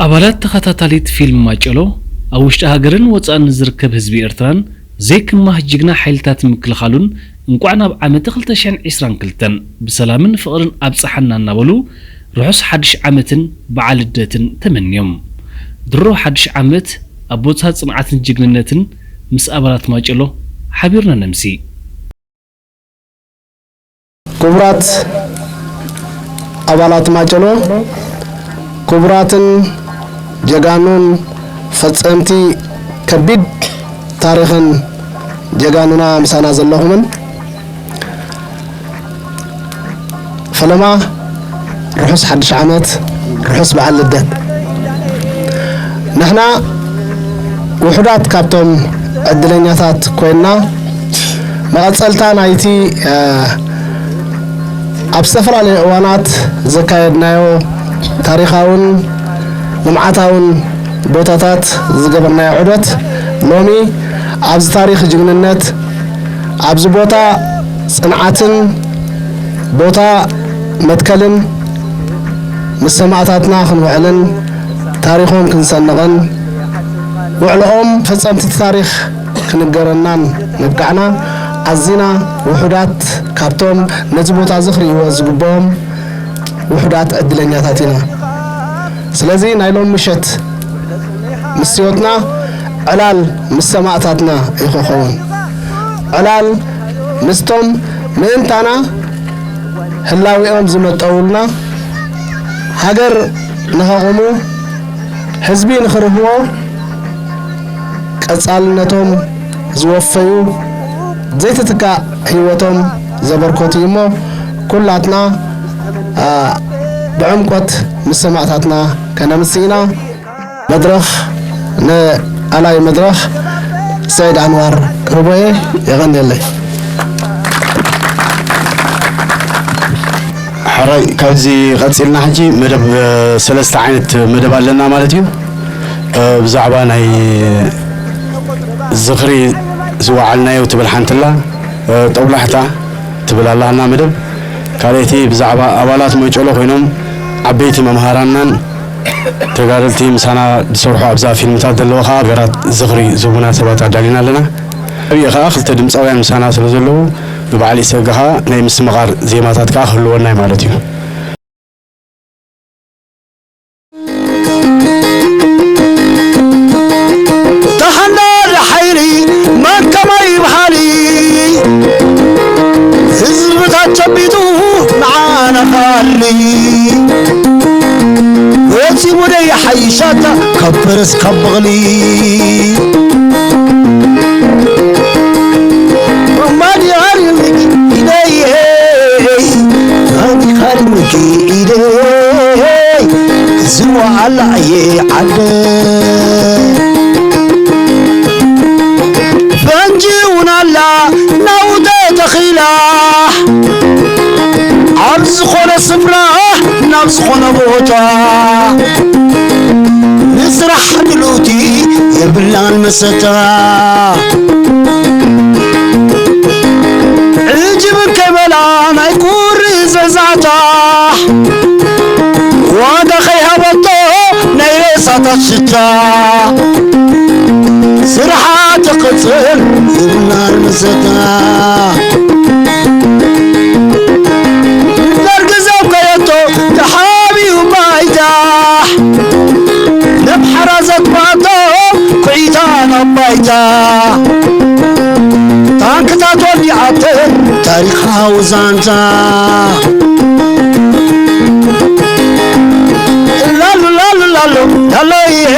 ኣባላት ተኸታታሊት ፊልም ማጨሎ፣ ኣብ ውሽጢ ሃገርን ወጻእን ንዝርከብ ህዝቢ ኤርትራን ዘይክማህ ጅግና ሓይልታት ምክልኻሉን፣ እንቋዕ ናብ ዓመተ ክልተ ሽሕን ዕስራን ክልተን ብሰላምን ፍቕርን ኣብጽሓና እናበሉ፣ ርሑስ ሓድሽ ዓመትን በዓል ልደትን ተመንዮም። ድሮ ሓድሽ ዓመት ኣብ ቦታ ጽንዓትን ጅግንነትን ምስ ኣባላት ማጨሎ ሓቢርና ነምሲ። ክቡራት ኣባላት ማጨሎ፣ ክቡራትን ጀጋኑን ፈጸምቲ ከቢድ ታሪኽን ጀጋኑና ምሳና ዘለኹምን፣ ፈለማ ርሑስ ሓድሽ ዓመት፣ ርሑስ በዓል ልደት። ንሕና ውሑዳት ካብቶም ዕድለኛታት ኮይንና፣ መቐጸልታ ናይቲ፣ እ፣ ኣብ ዝተፈላለዩ እዋናት ዘካየድናዮ ታሪኻውን ልምዓታውን ቦታታት ዝገበርናዮ ዑደት፣ ሎሚ ኣብዚ ታሪኽ ጅግንነት፣ ኣብዚ ቦታ ጽንዓትን ቦታ መትከልን ምስ ሰማእታትና ክንውዕልን ታሪኾም ክንሰንቕን ውዕሎኦም ፈጸምቲ ታሪኽ ክንገረናን ምብቃዕና ኣዚና ውሑዳት ካብቶም ነዚ ቦታ እዚ ክርእይዎ ዝግብኦም ውሑዳት ዕድለኛታት ኢና። ስለዚ ናይ ሎም ምሸት ምስዮትና ዕላል ምስ ሰማእታትና እዩ ክኸውን። ዕላል ምስቶም ምእንታና ህላዊኦም ዝመጠውልና፣ ሃገር ንኸቑሙ፣ ህዝቢ ንኽርህዎ፣ ቀጻልነቶም ዝወፈዩ፣ ዘይትትካእ ህይወቶም ዘበርከቱ እዩሞ፣ ኩላትና፣ አ፣ ብዕምቆት ምስ ሰማእታትና ከነምስ ኢና። መድረኽ ንኣላይ መድረኽ ሰይድ ኣንዋር ክህቦ እየ። የቐንየለይ። ሕራይ፣ ካብዚ ቀጺልና ሕጂ መደብ፣ እ፣ ሰለስተ ዓይነት መደብ ኣለና ማለት እዩ። እ፣ ብዛዕባ ናይ ዝኽሪ ዝወዓልናዮ ትብል ሓንቲ ኣላ፣ እ፣ ጦብላሕታ ትብል ኣላ ሃና መደብ። ካልኣይቲ ብዛዕባ ኣባላት መጨሎ ኮይኖም ዓበይቲ መምሃራንናን ተጋደልቲ ምሳና ዝሰርሑ ኣብዛ ፊልምታት ዘለዉ ኸዓ ሃገራት ዝኽሪ ዝህቡና ሰባት ኣዳሊና ኣለና። ኣብኡ ኸዓ ክልተ ድምፃውያን ምሳና ስለ ዘለዉ ብበዓል ኢሰገ ኸዓ ናይ ምስትምቓር ዜማታት ከኣ ክህልወና እዩ ማለት እዩ። ተሓንዳድ ሓይሊ መከማ ይብሃሊ፣ ህዝብታት ጨቢጡ ንዓና ኻሊ። ወፂ ሙደ ይሓይሻታ ካብ ፈረስ ካብ በቕሊ። ማዲ ሃሪምኪ ኢደይ፣ ማዲ ሃሪምኪ ኢደይ፣ ዝወዓላ እየ ዓደ። ፈንጂ እውን ኣላ ናውተ ተኺላ፣ ኣብ ዝኾነ ስፍራ ናብ ዝኾነ ቦታ፣ ንስራሕ ድልውቲ የብላን መሰታ። ዕጅብ ከይበላ ናይ ቁሪ ዘዛታ፣ ዋጋ ከይሃበቶ ናይ ሬሳታት ሽታ። ስርሓ ትቕጽል ይብላል መሰታ። ደርጊ ዘብከየቶ ተሓቢኡ ባይታ፣ ነብሓራ ዘጥፋእቶ ኩዒታ ናብ ባይታ። ታንክታት ወዲኣተን ታሪኻዊ ዛንታ። ላሉ ላሉ ላሉ ላሉ ይሄ፣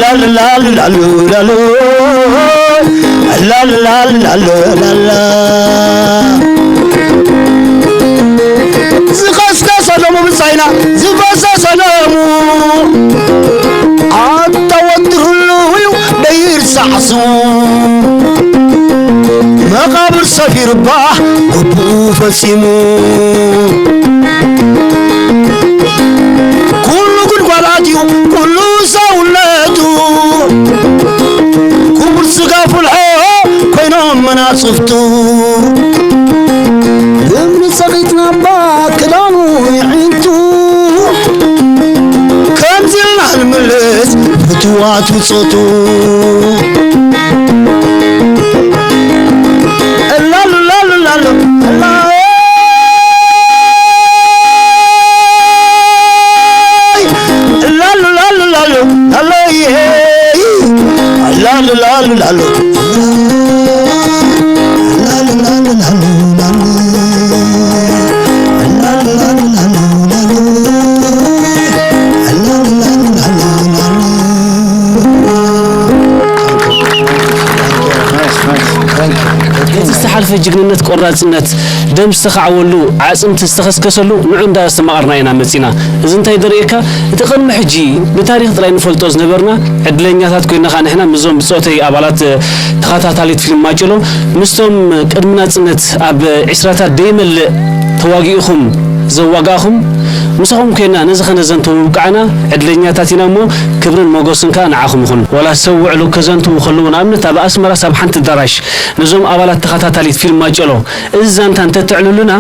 ላሉ ላሉ ላሉ ላሉ፣ ላሉ ላሉ ላሉ ላላ። ዝቐስቀሰ ደሙ ብጻይና ዝፈሰሰ ደሙ፣ ኣታ ወዲ ህሉው እዩ ደይርሳዕ ስሙ። መቓብር ሰፊሩ እባ ግቡኡ ፈጺሙ። ኩሉ ጉድጓድ ኣትዩ ኩሉ ሰውነቱ፣ ክቡር ስጋ ፍልሖ ኮይኖም መናጽፍቱ። እምኒ ጸቒጥና እባ ክዳኑ ይዒንቱ፣ ከም ኣትብጾቱ ላሉ ላሉ ላሉ ላሉ ላሉ ላሉ ላሉ ላሉ ላሉ ላሉ እቲ ዝተሓልፈ ጅግንነት፣ ቆራጽነት፣ ደም ዝተኻዕወሉ፣ ኣዕጽምቲ ዝተኸስከሰሉ ንዑ እንዳስተማቐርና ኢና መጺና። እዚ እንታይ ደርእየካ? እቲ ቅድሚ ሕጂ ብታሪኽ ጥራይ ንፈልጦ ዝነበርና ዕድለኛታት ኮይና ኸኣ ንሕና ምስዞም ብጾተይ ኣባላት ተኸታታሊት ፊልም ማጨሎ ምስቶም ቅድሚ ናጽነት ኣብ ዒስራታት ደይመልእ ተዋጊእኹም ዘዋጋእኹም ምሳኹም ኮይና ነዚ ኸነዘንቱ ምብቃዕና ዕድለኛታት ኢና እሞ ክብርን ሞገስን ከኣ ንዓኹም ይኹን። ዋላ ሰብ ውዕሉ ከዘንትዉ ከለዉ ንኣብነት ኣብ ኣስመራስ ኣብ ሓንቲ ኣዳራሽ ነዞም ኣባላት ተኸታታሊት ፊልም ማጨሎ እዚ ዛንታ እንተተዕልሉና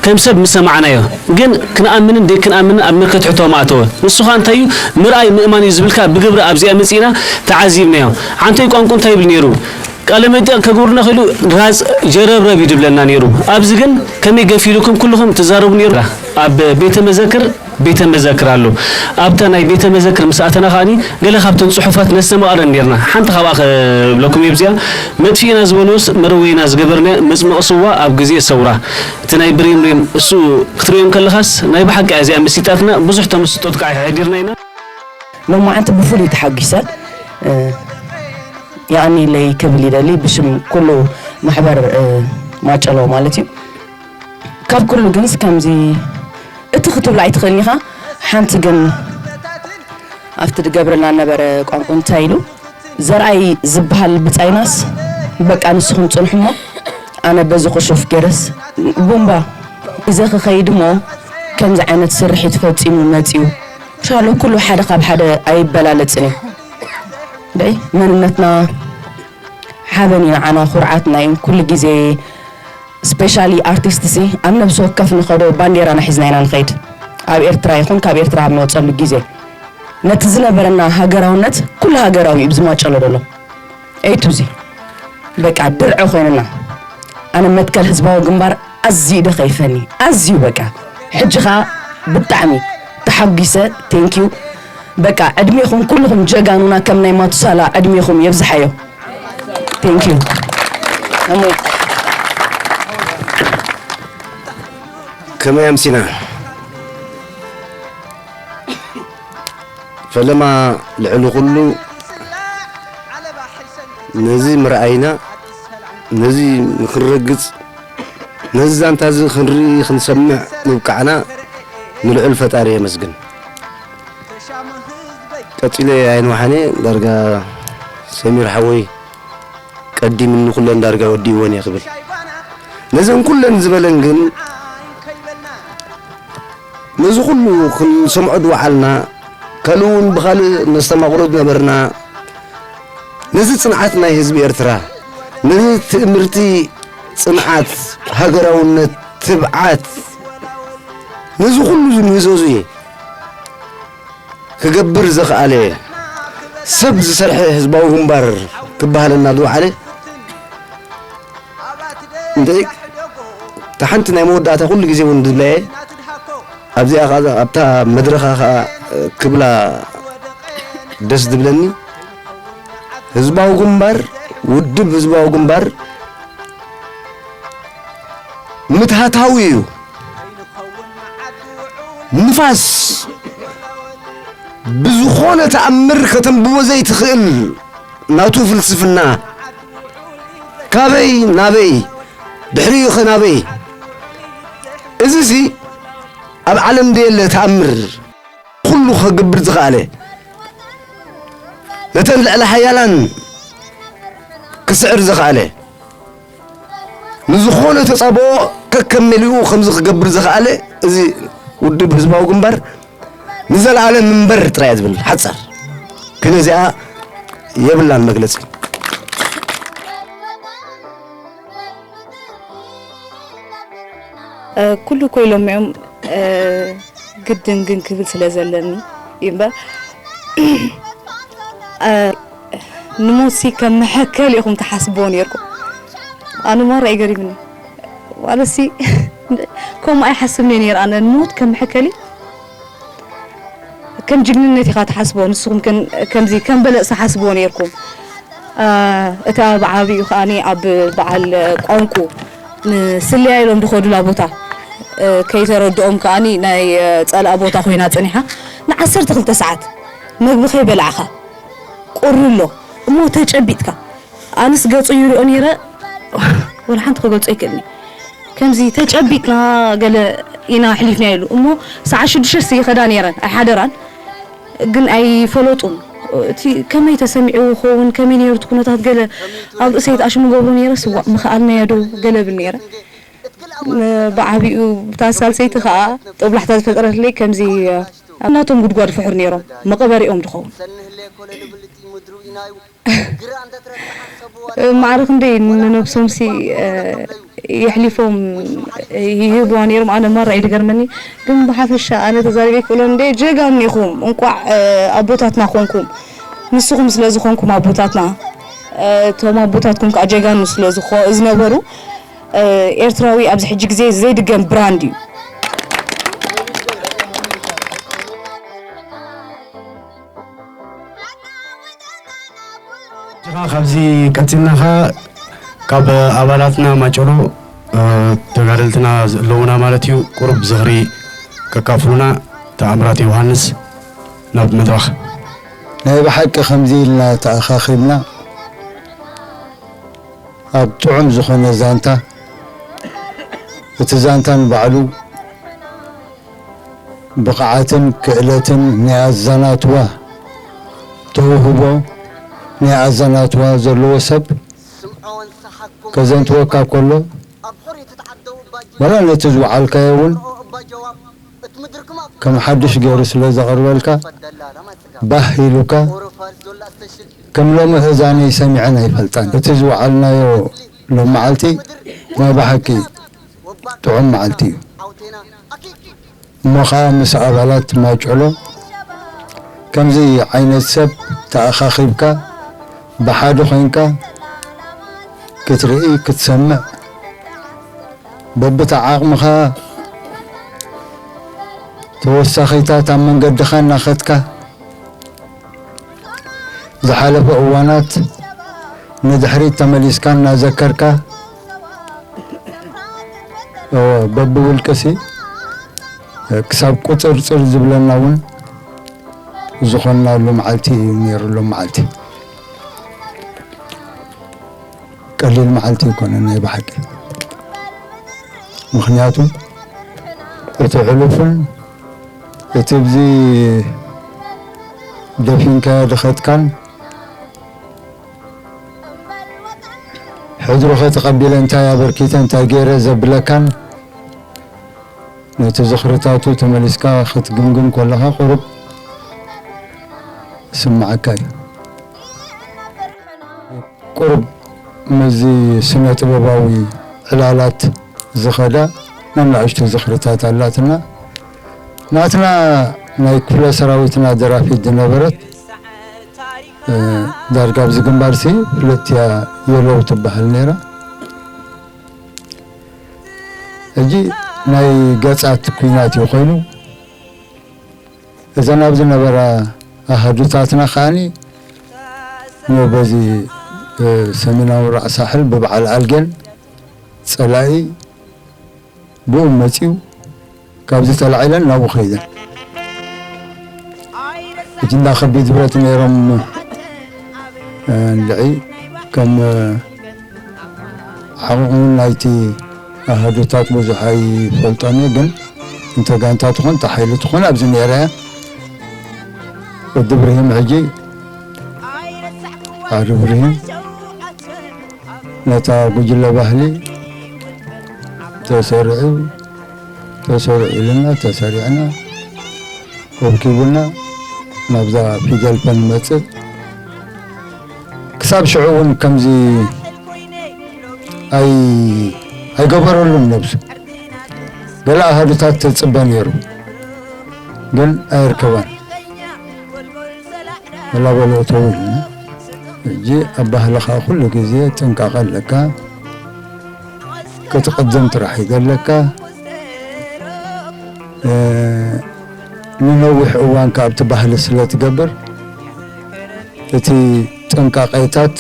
ከም ሰብ ምሰማዕናዮ ግን ክንኣምንን ደይክንኣምንን ኣብ ምልከት ሕቶ ምኣተወ። ንሱ ኸኣ እንታይ እዩ ምርኣይ ምእማን እዩ ዝብልካ ብግብሪ ኣብዚኣ መጺእና ተዓዚብናዮ። ዓንቶይ ቋንቁ እንታይ ይብል ነይሩ? ቃለ መጠይቕ ከግብርና ኸኢሉ ራጽ ጀረብረብ እዩ ድብለና ነይሩ። ኣብዚ ግን ከመይ ገፊሉኩም ኩልኹም ትዛረቡ ነይሩ። ኣብ ቤተ መዘክር ቤተ መዘክር ኣሎ። ኣብታ ናይ ቤተ መዘክር ምስ ኣተና ከኣኒ ገለ ካብተን ጽሑፋት ነስተማቕረን ነርና። ሓንቲ ካብኣ ክብለኩም እየ ብዚኣ። መጥፊእና ዝበልዎስ መረወይና ዝገበርና መጽመቕ ስዋ ኣብ ግዜ ሰውራ። እቲ ናይ ብሬም ሬም እሱ ክትርእዮም ከለኻስ ናይ ብሓቂ እያ እዚኣ መሲጣትና። ብዙሕ ተመስጦት ከዓ ሓዲርና ኢና። ሎማዓንቲ ብፍሉይ ተሓጒሰ፣ እ፣ የቐንየለይ ክብል ይደሊ ብሽም ኩሉ ማሕበር፣ እ፣ ማጨሎ ማለት እዩ። ካብ ኩሉ ግንስ ከምዚ እቲ ክትብሎ ኣይትኽእልን ኢኻ። ሓንቲ ግን ኣብቲ ዝገብረና ነበረ ቋንቋ እንታይ ኢሉ፣ ዘርኣይ ዝበሃል ብጻይናስ በቃ ንስኹም ጽንሑ እሞ ኣነ በዚ ክሹፍ ገይረስ ቡምባ ሒዘ ክኸይድ እሞ ከምዚ ዓይነት ስርሒት ፈጺሙ መጺኡ። ሻሎ ኩሉ ሓደ ካብ ሓደ ኣይበላለጽን እዩ። ደይ መንነትና ሓበን እዩ ንዓና፣ ኩርዓትና እዩ። ኩሉ ግዜ ስፔሻሊ ኣርቲስት ሲ ኣብ ነብሲ ወከፍ ንኸዶ ባንዴራና ሒዝና ኢና ንኸይድ። ኣብ ኤርትራ ይኹን ካብ ኤርትራ ኣብ ንወጸሉ ግዜ ነቲ ዝነበረና ሃገራውነት ኩሉ ሃገራዊ እዩ ብዝማጨሎ ዘሎ። ኤ ቱ ዚ በቃ ድርዒ ኮይንና። ኣነ መትከል ህዝባዊ ግንባር ኣዝዩ ደኸይፈኒ፣ ኣዝዩ በቃ። ሕጂ ኸኣ ብጣዕሚ ተሓጒሰ። ቴንክ ዩ። በቃ ዕድሜኹም ኩልኹም ጀጋኑና ከም ናይ ማቱሳላ ዕድሜኹም የብዝሓዮ። ቴንክ ዩ። እሞ ከመይ ኣምሲና? ፈለማ ልዕሊ ኩሉ ነዚ ምርኣይና፣ ነዚ ንኽንረግጽ፣ ነዚ ዛንታ እዚ ክንርኢ ክንሰምዕ ምብቃዕና ንልዑል ፈጣሪ የመስግን። ቀጺለ ኣይንወሓነ ዳርጋ ሰሚር ሓወይ ቀዲምኒ ኩለን ዳርጋ ወዲእወን እየ ክብል። ነዘን ኩለን ዝበለን ግን ነዚ ኩሉ ክንሰምዖ ዝወዓልና፣ ካልእ እውን ብኻልእ ነስተማቕሮ ዝነበርና፣ ነዚ ጽንዓት ናይ ህዝቢ ኤርትራ፣ ነዚ ትእምርቲ ጽንዓት፣ ሃገራውነት፣ ትብዓት፣ ነዚ ኩሉ ዝምህዘዙ እየ። ክገብር ዘኽኣለ ሰብ ዝሰርሐ ህዝባዊ ግንባር ክበሃለና ዝወዓለ እንተ እታ ሓንቲ ናይ መወዳእታ ኩሉ ግዜ እውን ዝብለየ ኣብዚኣ ከኣ ኣብታ መድረኻ ከኣ ክብላ ደስ ዝብለኒ ህዝባዊ ግንባር ውድብ ህዝባዊ ግንባር ምትሃታዊ እዩ። ንፋስ ብዝኾነ ተኣምር ከተንብቦ ዘይትኽእል ናቱ ፍልስፍና ካበይ ናበይ ድሕሪኡ ኸ ናበይ? እዚሲ ኣብ ዓለም ደየለ ተኣምር ኩሉ ኸግብር ዝኸኣለ ነተን ልዕለ ሓያላን ክስዕር ዝኸኣለ ንዝኾነ ተጻብኦ ከከም መሊኡ ከምዚ ክገብር ዝኸኣለ እዚ ውድብ ህዝባዊ ግንባር ንዘለኣለም እምበር ጥራይ እያ ዝብል ሓጻር። ግን እዚኣ የብላን መግለጺ። ኩሉ እኮ ኢሎም እዮም ግድን ግን ክብል ስለ ዘለኒ እዩ እምበር እ፣ ንሞትሲ ከም መሐከሊ ኢኹም ትሓስብዎ ነይርኩም። ኣነ ማራ እዩ ገሪምኒ። ዋለሲ ከምኡ ኣይሓስብን እየ ነይረ። ኣነ ንሞት ከም መሐከሊ ከም ጅግንነት ኢኻ ትሓስቦ። ንስኹም ከን-፣ ከምዚ ከም በለጽ ትሓስብዎ ነይርኩም። እ፣ እቲ ኣብ ዓቢኡ ከኣኒ ኣብ በዓል ቋንቁ ንስለያ ኢሎም ዝኸዱላ ቦታ፣ እ፣ ከይተረድኦም ከኣኒ ናይ፣ እ፣ ጸላኢ ቦታ ኮይና ጸኒሓ። ንዓሰርተ ክልተ ሰዓት መግቢ ከይበላዕኻ ቁሪ ኣሎ እሞ ተጨቢጥካ። ኣነስ ገጹ ይሪኦ ነይረ፣ ወላ ሓንቲ ክገልጾ ኣይክእልኒ። ከምዚ ተጨቢጥና ገለ ኢና ኣሕሊፍና ኢሉ እሞ፣ ሰዓት ሽዱሽተ ይኸዳ ነይረን ኣይሓደራን፣ ግን ኣይፈለጡን። እቲ ከመይ ተሰሚዑ ክኸውን፣ ከመይ ነይሩ እቲ ኩነታት፣ ገለ ኣብ ርእሰይ ተኣሽሙ ገብሩ ነይረ። ስዋ ምኽኣልናዮ ዶ ገለ ብል ነይረ። ብዓቢኡ ብታ ሳልሰይቲ ከኣ ጦብላሕታ ዝፈጠረትለይ ከምዚ፣ ኣብ ናቶም ጉድጓድ ፍሑር ነይሮም መቐበሪኦም ዝኸውን። ማዕረ ክንደይ ንነብሶምሲ፣ እ፣ የሕሊፎም ይህብዋ ነይሮም። ኣነ ማራ እዩ ዝገርመኒ። ግን ብሓፈሻ ኣነ ተዛሪበ ይክእሎ እንደ ጀጋኑ ኢኹም። እንቋዕ፣ እ፣ ኣቦታትና ኮንኩም። ንስኹም ስለ ዝኾንኩም ኣቦታትና፣ እ፣ እቶም ኣቦታትኩም ከዓ ጀጋኑ ስለ ዝኾ-፣ ዝነበሩ፣ እ፣ ኤርትራዊ ኣብዚ ሕጂ ግዜ ዘይድገም ብራንድ እዩ። ሕጂ ኸኣ ካብዚ ቀጺልና ኸኣ ካብ ኣባላትና ማጨሎ፣ እ፣ ተጋደልትና ኣለዉና ማለት እዩ። ቁሩብ ዝኽሪ ከካፍሉና ተኣምራት ዮሃንስ ናብ መድረኽ። ናይ ብሓቂ ከምዚ ኢልና ተኣኻኺብና ኣብ ጥዑም ዝኾነ ዛንታ፣ እቲ ዛንታ ንባዕሉ ብቕዓትን ክእለትን ናይ ኣዛናትዋ ተውህቦ ናይ ኣዛናትዋ ዘለዎ ሰብ ከዘንትወካ ከሎ፣ ዋላ ነቲ ዝወዓልካዮ እውን ከም ሓድሽ ገይሩ ስለ ዘቕርበልካ፣ ባህ ኢሉካ፣ ከም ሎሚ እዛነይ ሰሚዐን ኣይፈልጣን። እቲ ዝወዓልናዮ ሎመዓልቲ ናይ ብሓቂ ጥዑም መዓልቲ እዩ። እሞ ኸኣ ምስ ኣባላት ማይጨሎ ከምዚ ዓይነት ሰብ ተኣኻኺብካ ብሓደ ኮይንካ ክትርኢ፣ ክትሰምዕ፣ በብቲ ዓቕምኻ ተወሳኺታት ኣብ መንገድኻ እናኸድካ ዝሓለፈ እዋናት ንድሕሪት ተመሊስካ እናዘከርካ፣ እወ፣ በብውልቅሲ ክሳብ ቁፅርፅር ዝብለና እውን ዝኾንናሉ መዓልቲ እዩ ነይሩ። ሎም መዓልቲ ቀሊል መዓልቲ ኣይኮነን ናይ ብሓቂ። ምኽንያቱ እቲ ሕሉፍን እቲ ብዚ ደፊንካዮ ድኸትካን ሕድሩኸ ተቐቢለ እንታይ ኣበርኪተ እንታይ ገይረ ዘብለካን ነቲ ዝኽርታቱ ተመሊስካ ክትግምግም ከለኻ ቁሩብ ዝስምዓካ እዩ። ቁሩብ ምስዚ ስነ ጥበባዊ ዕላላት ዝኸዳ ነናእሽቱ ዝኽርታት ኣላትና። ናትና ናይ ክፍለ ሰራዊትና ደራፊት ዝነበረት እ፣ ዳርጋ ኣብዚ ግንባርሲ ፍልጥቲ እያ የለው ትበሃል ነይራ። ሕጂ ናይ ገጻት ኲናት እዩ ኮይኑ እዘን ኣብ ዝነበራ ኣሃዱታትና ከኣኒ ን በዚ፣ እ፣ ሰሜናዊ ራዕ ሳሕል ብበዓል ኣልጌን ጸላኢ ብኡ መጺኡ ካብዚ ተላዒለን ናብኡ ከይደን። እቲ እንዳ ከቢድ ብረት ነይሮም፣ እ፣ እንድዒ ከም፣ እ፣ ዓቕሙ ናይቲ ኣሃዱታት ብዙሕ ኣይፈልጦን እየ፣ ግን እንተ ጋንታ ትኹን፣ እንተ ሓይሊ ትኹን ኣብዚ ነይረ እየ። ወዲ ብርሂም ሕጂ፣ ዓሪ ብርሂም ነታ ጉጅለ ባህሊ ተሰሪዑ፣ ተሰሪዑ ኢልና፣ ተሰሪዕና፣ ወኪቡና ናብዛ ፊደል ፈ ንመጽእ። ክሳብ ሽዑ እውን ከምዚ ኣይ-፣ ኣይገበረሉን ነብሱ። ገለ ኣሃዱታት ተጽበ ነይሩ፣ ግን ኣየርከባን። መላበሎ እተው ኢልና። ሕጂ ኣብ ባህልኻ ኩሉ ግዜ ጥንቃቐ ኣለካ። ክትቕድም ጥራሕ እዩ ዘለካ። እ፣ ንነዊሕ እዋን ከኣ ኣብቲ ባህሊ ስለ ትገብር፣ እቲ ጥንቃቄታት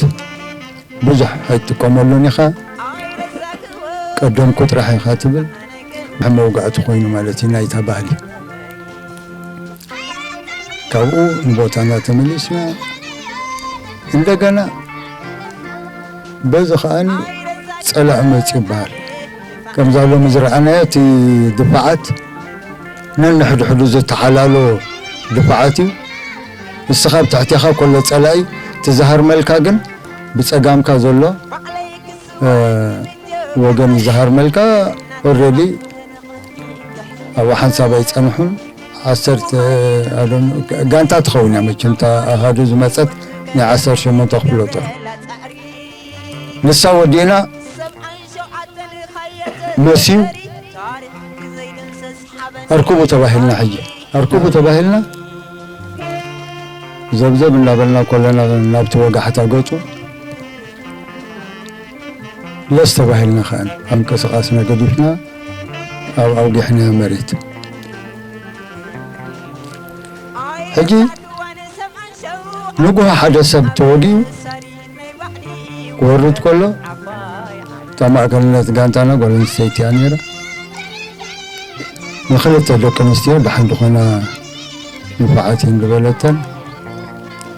ብዙሕ ኣይትጥቀመሉን ኢኻ። ቀደምኩ ጥራሕ ኢኻ ትብል። መውጋእቲ ኮይኑ ማለት እዩ ናይታ ባህሊ። ካብኡ ንቦታና ተመሊስና እንደገና በዚ ከኣኒ ጸላኢ መጽዩ ይበሃል። ከምዛ ሎሚ ዝረኣናዮ እቲ ድፋዓት ነንሕድሕዱ ዝተሓላሎ ድፋዓት እዩ። ንስኻ ኣብ ትሕቴኻ ከሎ ጸላኢ፣ እቲ ዝሃርመልካ ግን ብጸጋምካ ዘሎ፣ እ፣ ወገን እዩ ዝሃርመልካ። ኦልሬዲ ኣብኡ ሓንሳብ ኣይጸንሑን። ዓሰርተ፣ ኣዶም፣ ጋንታ ትኸውን እያ መቸም፣ እታ ኣሃዱ ዝመጸት ናይ ዓሰርተ ሸሞንተ ክፍለ ጦር። ንሳ ወዲእና መስዩ ኣርክቡ ተባሂልና፣ ሕጂ ኣርክቡ ተባሂልና፣ ዘብዘብ እናበልና ከለና ናብቲ ወጋሕታ ገጹ ለስ ተባሂልና ከኣ ኣብ ምንቅስቓስና ገዲፍና ኣብ ኣውጊሕናዮ መሬት። ሕጂ ንጉሆ ሓደ ሰብ ተወጊኡ ክወርድ ከሎ፣ እታ ማእከልነት ጋንታና ጓል ኣንስተይቲ እያ ነይራ። ንክልተ ደቂ ኣንስትዮ ደሓን ዝኾና ንፉዓት እየን ዝበለተን፣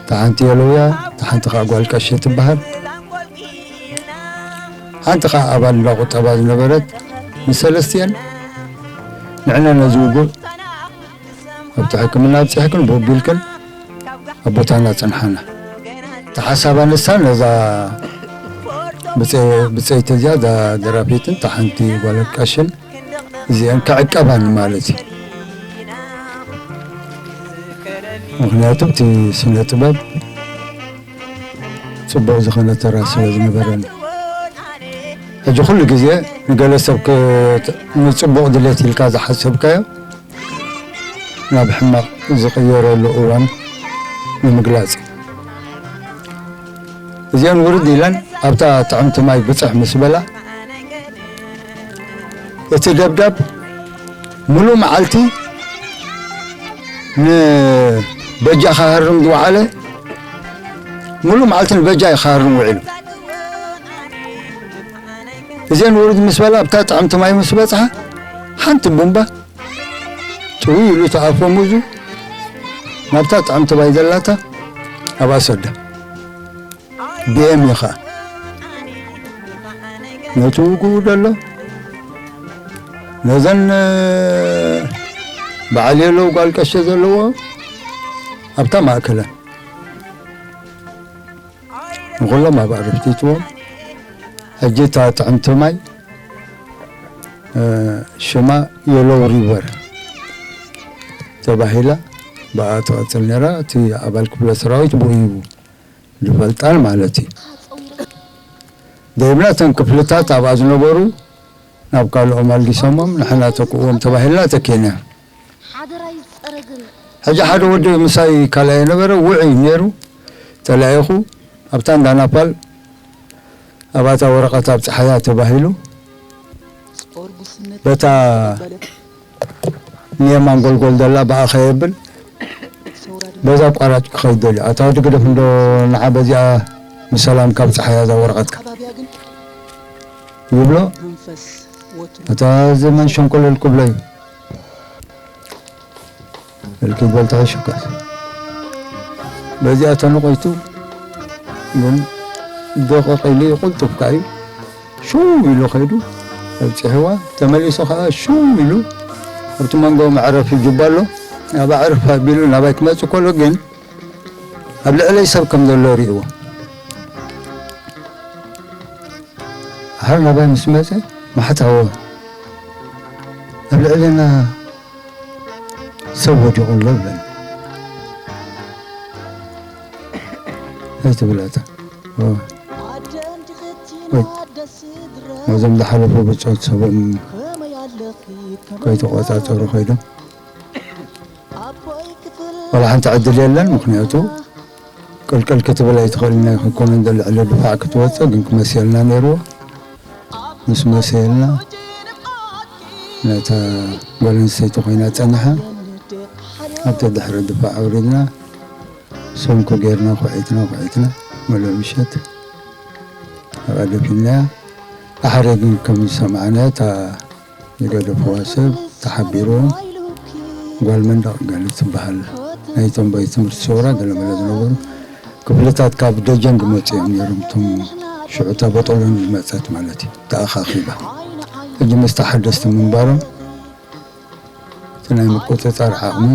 እታ ሓንቲ የለውያ፣ እታ ሓንቲ ኸዓ ጓል ቀሺ ትበሃል። ሓንቲ ኸዓ ኣባል እንዳ ቁጠባ ዝነበረት፣ ንሰለስቲአን ንዕና ነዚ ውጉእ ኣብቲ ሕክምና ኣብጺሕክን ብኡ ኣቢልክን ኣብ ቦታና ጽንሓና። እታ ሓሳባ ንሳ ነዛ ብጸ-፣ ብጸይቲ እዚኣ፣ እዛ ደራፊትን እታ ሓንቲ ጓል ቀሽን እዚአን ክዕቀባኒ ማለት እዩ። ምኽንያቱ እቲ ስነ ጥበብ ጽቡቕ ዝኾነ ተራ ስለ ዝነበረኒ። ሕጂ ኩሉ ግዜ ንገለ ሰብ ክት-፣ ንጽቡቕ ድሌት ኢልካ ዝሓሰብካዮ ናብ ሕማቕ ዝቕየረሉ እዋን ንምግላጽ እዩ። እዚአን ውርድ ኢለን ኣብታ ጥዕምቲ ማይ ብጽሕ ምስ በላ፣ እቲ ደብዳብ ሙሉእ መዓልቲ ንበጃ ክሃርም ዝወዓለ፣ ሙሉእ መዓልቲ ንበጃ እዩ ክሃርም ውዒሉ። እዚአን ውርድ ምስ በላ ኣብታ ጥዕምቲ ማይ ምስ በጽሓ፣ ሓንቲ ቡምባ ጥውይ ኢሉ ተኣፈሙዙ ናብታ ጥዕምቲ ማይ ዘላታ ኣብኣ ሰዳ። ቢ ኤም እዩ ኸኣ ነቲ ውግኡ ደሎ ነዘን በዓል የለው ጓል ቀሸ ዘለዎ ኣብታ ማእከለን ንኹሎም ኣብ ኣረፍቲትዎም። ሕጂ እታ ጥዕምቲ ማይ፣ እ፣ ሽማ የሎው ሪቨር ተባሂላ ብኣ ትቐጽል ነይራ። እቲ ኣባል ክፍለ ሰራዊት ብኡ እዩ ዝፈልጣን ማለት እዩ። ደይብና እተን ክፍልታት ኣብኣ ዝነበሩ ናብ ካልኦም ኣልጊሶሞም፣ ንሕና ተክእዎም ተባሂልና ተኪእና። ሓደራ ይጸረግን። ሕጂ ሓደ ወዲ ምሳይ ካልኣይ የነበረ፣ ውዑይ ነይሩ፣ ተላኢኹ፣ ኣብታ እንዳ ናፓል፣ ኣብታ ወረቐት ኣብ ጸሓያ ተባሂሉ፣ በታ ንየማን ጎልጎል ዘላ ብኣ ከየብል፣ በዛ ኣቋራጭ ክኸይድ ደልዩ። ኣታ ወዲ ግደፍ እንዶ ንዓ በዚኣ ብሰላም ካብ ጸሓያ እዛ ወረቐትካ ይብሎ። ኣታ እዚ መን ሸንኮለል ክብሎ እዩ? እልኪ በልታ ሽካስ በዚኣ ተነቆይቱ ግን ደቐቕ ኢሉ ይቕልጥፍካ እዩ። ሽው ኢሉ ኸይዱ ኣብፂሕዋ። ተመሊሱ ኸዓ ሽው ኢሉ ኣብቲ መንጎ መዕረፊ ጁባ ኣሎ። ናብ ኣዕርፍ ኣቢሉ ናባይ ክመፅእ ከሎ ግን ኣብ ልዕለይ ሰብ ከም ዘሎ ርእይዎ። ድሓር ናባይ ምስ መጸ ማሕታዎ ኣብ ልዕለና ሰብ ወዲቑ ኣሎ ብለኒ። እንታይ ትብል ኣታ? ኦ። ወይ። ነዞም ዝሓለፉ ብጾት ሰቦም ከይተቖጻጸሩ ከይዶም። ዋላ ሓንቲ ዕድል የለን፣ ምኽንያቱ ቅልቅል ክትብል ኣይትኽእልን ኢኻ። ኮማንዶ ልዕሊ ድፋዕ ክትወፅእ ግን ክመሰልና ነይርዎ። ምስ መሰልና ነታ ጓል ኣንስተይቲ ኮይና ፀኒሓ ኣብቲ ድሕሪ ድፋዕ ኣውሪድና ሰንኩ ጌርና ኩዒትና ኩዒትና መለኦ ምሸት ኣብኣ ደፊንናያ። ድሓረ ግን ከም ዝሰማዕናዮ እታ ዝገደፍዋ ሰብ ተሓቢርዎም ጓል መንደቕ ገለ ትበሃል ናይቶም ቤት ትምህርቲ ሰውራ ገለመለ ዝነበሩ ክፍልታት ካብ ደጀን ዝመፁ እዮም ነይሮም። እቶም ሽዑ እታ በጦሎኒ ዝመፀት ማለት እዩ ተኣኻኺባ ሕጂ ምስ ተሓደስቲ ምንባሮም እቲ ናይ ምቁፅፃር ዓቕሚ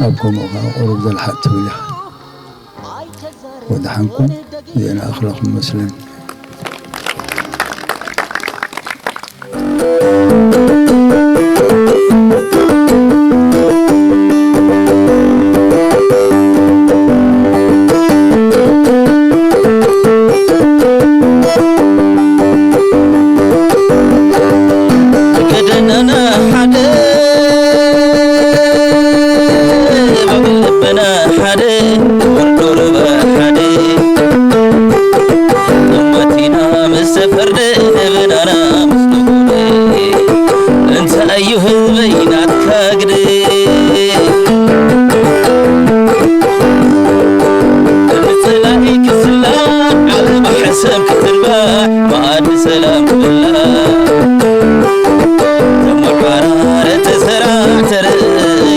ናብ ከምኡ ከዓ ቁሩብ ዘልሓጥ ትብል ኢኻ። ወድሓንኩም እዚአን ኣኽላኹም መስለን። ገደናና ሓደ ብልብና ሓደ ወርዶ ርባ ሓደ እመቲና ምስ ተፈርደ ብናና ምስ ንጉደ እንታይ እዩ ህዝበይ ናትካ ግደ ንጸላኢ ክስላ ዓለባ ሕሰብ ክትርባ መኣዲ ሰላም ክብላ ተመዓራረ ተሰራ ተረይ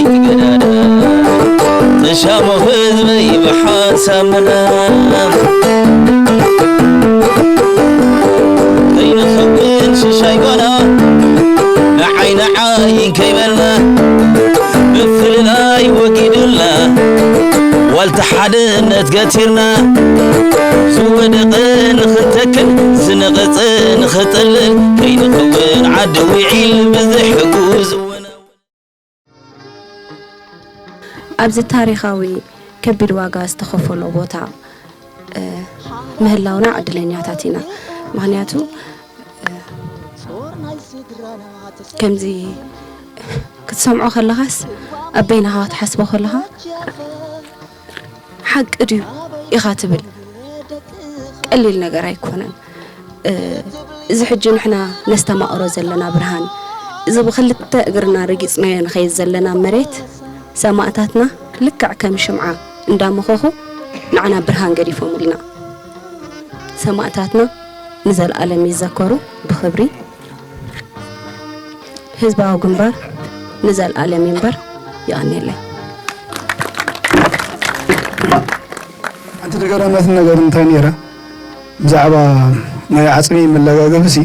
ትገዳዳ ተሻሞ ህዝበይ ብሓንሳብ ምና ከይንኸውን ሽሻይ ጓና ንዓይ ንዓይ ከይበልና ምፍልላይ ወጊዱልና ዋልታ ሓድነት ገቲርና ዝወደቐ ንኽንተክል ዝነቐጸ ንኽጠልል ከይንኸውን ዓዲ ውዒል ብዝሕጉዝ እወና ኣብዚ ታሪኻዊ ከቢድ ዋጋ ዝተኸፈሎ ቦታ ምህላውና ዕድለኛታት ኢና። ምኽንያቱ ከምዚ ክትሰምዖ ከለኻስ ኣብ በይንኻ ክትሓስቦ ከለኻ ሓቂ ድዩ ኢኻ ትብል። ቀሊል ነገር ኣይኮነን። እዚ ሕጂ ንሕና ነስተማቕሮ ዘለና ብርሃን፣ እዚ ብኽልተ እግርና ረጊጽናዮ ንኸይድ ዘለና መሬት፣ ሰማእታትና ልክዕ ከም ሽምዓ እንዳመኸኹ ንዓና ብርሃን ገዲፎምልና። ሰማእታትና ንዘልኣለም ይዘከሩ ብኽብሪ። ህዝባዊ ግንባር ንዘልኣለም ይንበር። የቐንየለይ። ሓንቲ ተገራማትን ነገር እንታይ ነይራ፣ ብዛዕባ ናይ ዓፅሚ መለጋገቢ ሲ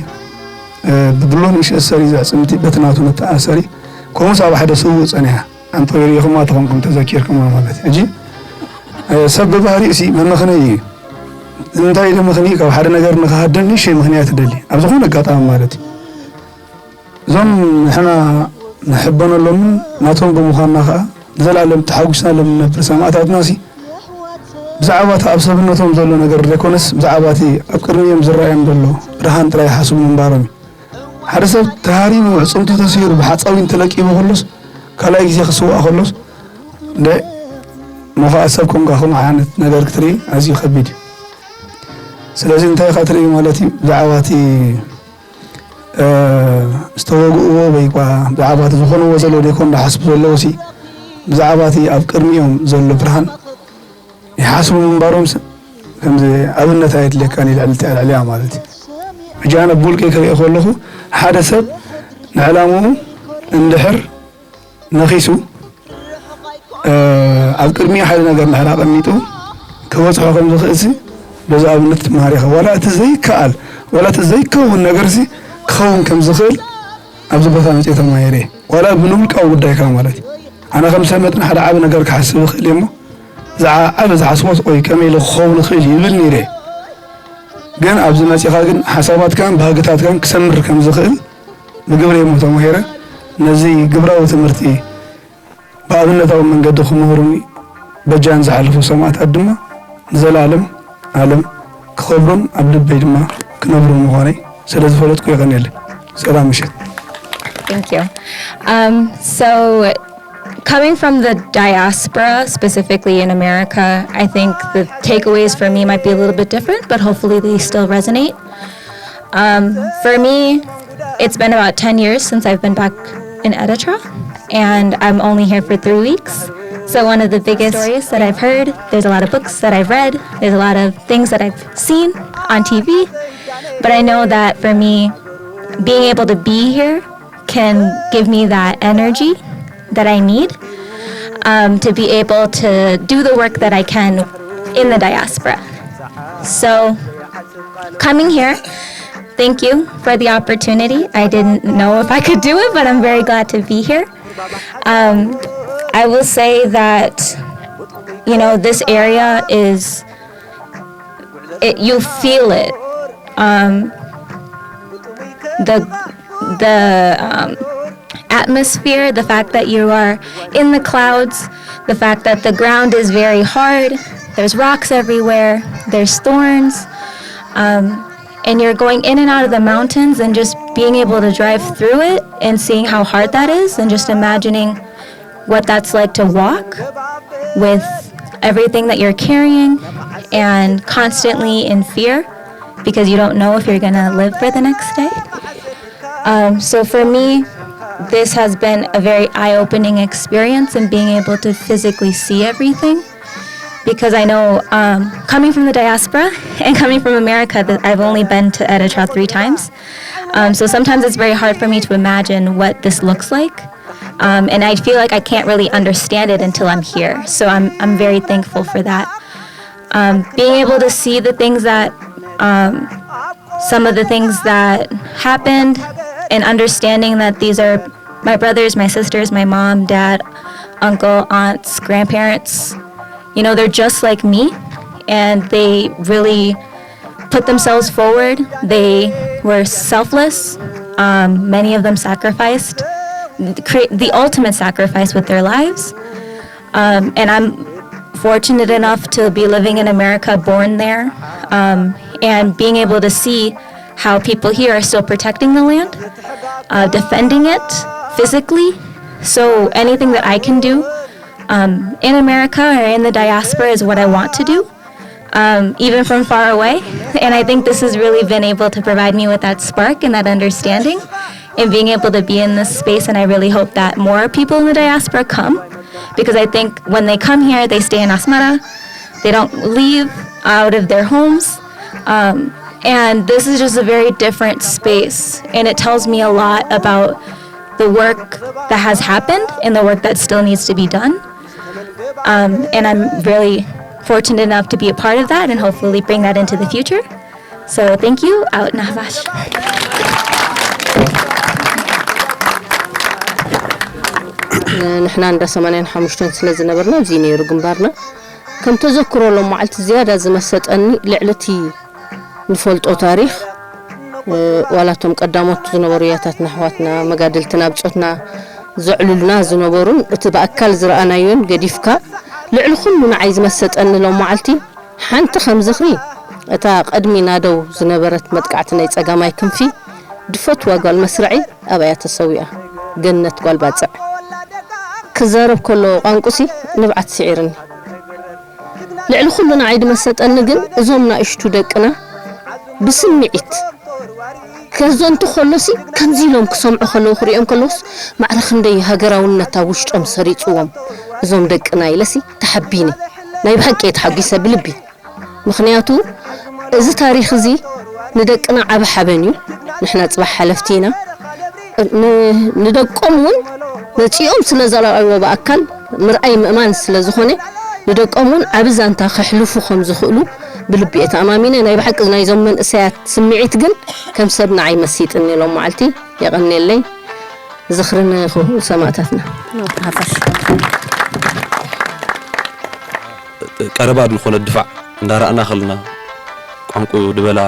ብብሎን እሽ እሰሪ ዘዕፅምቲ በቲ ናቱ ነተኣሰሪ ከምኡስ ኣብ ሓደ ስውእ ፀኒሓ ኣንተ ሪኢኹማ ተኾንኩም ተዘኪርኩማ ማለት ሕጂ ሰብ ብባህሪኡ ሲ መመኽነይ እዩ። እንታይ ኢለ ምኽንይ ካብ ሓደ ነገር ንኽሃድም ንእሽተይ ምኽንያት እደሊ ኣብ ዝኾነ ኣጋጣሚ ማለት እዩ። እዞም ንሕና ንሕበነሎምን ናቶም ብምዃንና ኸኣ ንዘለኣለም ተሓጒስናሎም ንነብር ሰማእታትና ሲ ብዛዕባ እቲ ኣብ ሰብነቶም ዘሎ ነገር ዘይኮነስ ብዛዕባ እቲ ኣብ ቅድሚኦም ዝረኣዮም ዘሎ ብርሃን ጥራይ ይሓስቡ ምንባሮም እዩ። ሓደ ሰብ ተሃሪሙ ኣዕፅምቱ ተሲሩ ብሓፃዊን ተለቂሙ ከሎስ ካልኣይ ግዜ ክስዋእ ከሎስ እንደ ሞኻኣ ሰብ ኮንካ ከምኡ ዓይነት ነገር ክትርኢ ኣዝዩ ከቢድ እዩ። ስለዚ እንታይ ኢኻ ትርኢ ማለት እዩ ብዛዕባ እቲ ዝተወግእዎ ወይ ኳ ብዛዕባ እቲ ዝኾንዎ ዘሎ ደይኮን ዝሓስቡ ዘለዉ ሲ ብዛዕባ እቲ ኣብ ቅድሚኦም ዘሎ ብርሃን ይሓስቡ ምንባሮም ሲ ከምዚ ኣብነት ኣየድልየካን እዩ ልዕሊ ልዕሊኣ ማለት እዩ። ሕጂ ኣነ ብውልቀይ ክሪኦ ከለኹ ሓደ ሰብ ንዕላምኡ እንድሕር ነኺሱ ኣብ ቅድሚኡ ሓደ ነገር እንድሕር ኣቐሚጡ ክበፅሖ ከም ዝኽእል ሲ በዚ ኣብነት ትመሃር ኢኻ። ዋላ እቲ ዘይከኣል ዋላ እቲ ዘይከውን ነገር ሲ ክኸውን ከም ዝኽእል ኣብዚ ቦታ መፅየ ተማሂረ እየ። ዋላ ብንውልቃዊ ጉዳይካ ማለት እዩ። ኣነ ከም ሰብ መጠን ሓደ ዓቢ ነገር ክሓስብ እኽእል እየ እሞ ዝዓበ ዝሓስቦ ቆይ ከመይ ኢለ ክኸውን እኽእል ይብል ነይረ። ግን ኣብዚ መፂኻ ግን ሓሳባትካን ባህግታትካን ክሰምር ከም ዝኽእል ብግብሪ እሞ ተማሂረ። ነዚ ግብራዊ ትምህርቲ ብኣብነታዊ መንገዲ ክምህሩኒ በጃን ዝሓለፉ ሰማእታት ድማ ንዘለኣለም ኣለም ክኸብሩን ኣብ ልበይ ድማ ክነብሩን ምዃነይ ስለ ዝፈለጥኩ የቐንየለይ። ሰላም ምሸት። Thank you. Um, so Coming from the diaspora, specifically in America, I think the takeaways for me might be a little bit different, but hopefully they still resonate. Um, for me, it's been about ten years since I've been back in Eritrea, and I'm only here for three weeks. So, one of the biggest stories that I've heard, there's a lot of books that I've read, there's a lot of things that I've seen on T V, but I know that for me, being able to be here can give me that energy that I need, um, to be able to do the work that I can in the diaspora. So, coming here, thank you for the opportunity. I didn't know if I could do it, but I'm very glad to be here. Um, I will say that, you know, this area is, it, you feel it. Um, the the um, atmosphere, the fact that you are in the clouds, the fact that the ground is very hard, there's rocks everywhere, there's thorns, um, and you're going in and out of the mountains and just being able to drive through it and seeing how hard that is and just imagining what that's like to walk with everything that you're carrying and constantly in fear because you don't know if you're going to live for the next day. Um, so for me, this has been a very eye opening experience and being able to physically see everything. Because I know, um, coming from the diaspora and coming from America, that I've only been to Eritrea three times. Um, so sometimes it's very hard for me to imagine what this looks like. Um, and I feel like I can't really understand it until I'm here. So I'm, I'm very thankful for that. Um, being able to see the things that, um, some of the things that happened, and understanding that these are my brothers, my sisters, my mom, dad, uncle, aunts, grandparents. You know, they're just like me, and they really put themselves forward. They were selfless. Um, many of them sacrificed, create the ultimate sacrifice with their lives. Um, and I'm fortunate enough to be living in America, born there, um, and being able to see how people here are still protecting the land, uh, defending it physically. So anything that I can do, um, in America or in the diaspora is what I want to do, um, even from far away. And I think this has really been able to provide me with that spark and that understanding and being able to be in this space. And I really hope that more people in the diaspora come, because I think when they come here, they stay in Asmara. They don't leave out of their homes. Um, and this is just a very different space. And it tells me a lot about the work that has happened and the work that still needs to be done. Um, and I'm really fortunate enough to be a part of that and hopefully bring that into the future. So thank you, out Nahvash. ንሕና እንዳ ሰማንያን ሓሙሽተን ስለ ዝነበርና ኣብዚ ነይሩ ግንባርና። ከም ተዘክሮ ሎም መዓልቲ ዝያዳ ዝመሰጠኒ ልዕሊ እቲ ንፈልጦ ታሪኽ፣ ዋላቶም ቀዳሞት ዝነበሩ ያታትና ኣሕዋትና መጋድልትና ብጾትና ዘዕልሉና ዝነበሩን እቲ ብኣካል ዝረኣናዮን ገዲፍካ፣ ልዕሊ ኩሉ ንዓይ ዝመሰጠኒ ሎም መዓልቲ ሓንቲ ከም ዝኽሪ እታ ቀድሚ ናደው ዝነበረት መጥቃዕቲ ናይ ጸጋማይ ክንፊ ድፈትዋ ጓል መስርዐይ ኣብያ ተሰዊኣ፣ ገነት ጓል ባጽዕ። ክዛረብ ከሎ ቋንቁሲ ንብዓት ስዒርኒ። ልዕሊ ኩሉ ንዓይ ድመሰጠኒ ግን እዞም ናእሽቱ ደቅና ብስምዒት ከዘንቱ ከሎሲ ከምዚ ኢሎም ክሰምዑ ከለዉ ክሪኦም ከለዉስ ማዕረ ክንደይ ሃገራውነት ኣብ ውሽጦም ሰሪጽዎም እዞም ደቅና ኢለሲ ተሓቢኒ። ናይ ብሓቂ እየ ተሓጒሰ ብልቢ። ምኽንያቱ እዚ ታሪኽ እዚ ንደቅና ዓቢ ሓበን እዩ። ንሕና ጽባሕ ሓለፍቲ ኢና። ንደቆም እውን መጺኦም ስለ ዘረኣይዎ ብኣካል ምርኣይ ምእማን ስለ ዝኾነ ንደቆም እውን ዓቢ ዛንታ ከሕልፉ ከም ዝኽእሉ ብልቢ እየ ተኣማሚነ። ናይ ብሓቂ ናይዞም መንእሰያት ስምዒት ግን ከም ሰብ ንዓይ መሲጥኒ ሎም መዓልቲ። የቐንየለይ። ዝኽሪ ንሰማእታትና። ቀረባ ዝኾነ ድፋዕ እንዳረኣና ከለና ቋንቁ ድበላ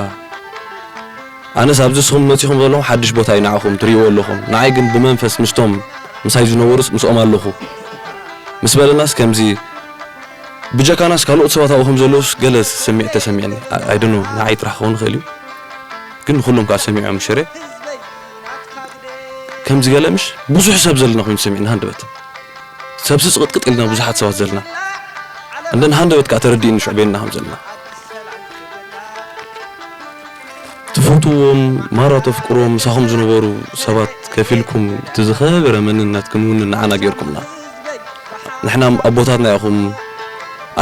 ኣነስ ኣብዚ ንስኹም መጺኹም ዘለኹም ሓድሽ ቦታ እዩ ንዓኹም ትርእይዎ ኣለኹም። ንዓይ ግን ብመንፈስ ምስቶም ምሳይ ዝነበሩስ ምስኦም ኣለኹ ምስ በለናስ ከምዚ ብጀካናስ ካልኦት ሰባት ኣብኡ ከም ዘለውስ ገለ ስምዒት ተሰሚዕኒ። I don't know ንዓይ ጥራሕ ክኸውን ይኽእል እዩ ግን ንኹሎም ከዓ ሰሚዖም ሽረ ከምዚ ገለ ምሽ ብዙሕ ሰብ ዘለና ኮይኑ ተሰሚዕኒ ሃንደበት ሰብሲ ጽቕጥቅጥ ኢልና ብዙሓት ሰባት ዘለና እንደን ሃንደበት ከዓ ተረዲእኒ ሽዑ በይንና ከም ዘለና ትፈትዎም ማራ ተፍቅሮም ምሳኹም ዝነበሩ ሰባት ከፊልኩም እቲ ዝኸበረ መንነት ክንውንን ንዓና ገይርኩምና። ንሕና ኣቦታትና ኢኹም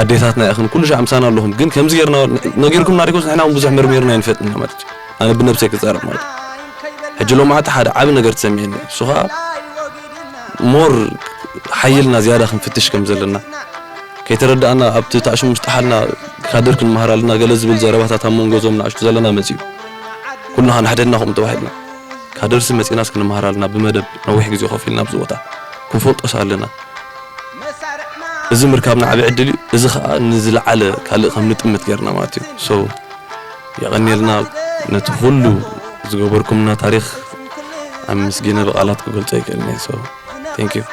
ኣዴታትና ኢኹም ኩሉ ሻዕ ምሳና ኣለኹም፣ ግን ከምዚ ጌርና ነጊርኩምና ሪኮስ ንሕና እውን ብዙሕ መርሚርና ይንፈጥና ማለት እዩ። ኣነ ብነብሰይ ክዛረብ ማለት እዩ። ሕጂ ሎማዕቲ ሓደ ዓቢ ነገር ተሰሚዕኒ፣ እሱ ኸዓ ሞር ሓይልና ዝያዳ ክንፍትሽ ከም ዘለና ከይተረዳእና ኣብቲ ታዕሽም ውሽጢ ሓልና ካድር ክንመሃር ኣለና ገለ ዝብል ዘረባታት ኣብ መንጎ እዞም ንኣሽቱ ዘለና መፅዩ። ኩልና ንሕደድና ከምኡ ተባሂልና ካድርሲ መፂናስ ክንመሃር ኣለና ብመደብ ነዊሕ ግዜ ኮፍ ኢልና ኣብዚ ቦታ ክንፈልጦስ ኣለና። እዚ ምርካብና ዓቢ ዕድል እዩ። እዚ ከዓ ንዝለዓለ ካልእ ከም ንጥምት ገይርና ማለት እዩ። So የቐንየልና ነቲ ኩሉ ዝገበርኩምና ታሪኽ ኣመስጊነ ብቓላት ክገልጾ ኣይክእልን እየ። So thank you።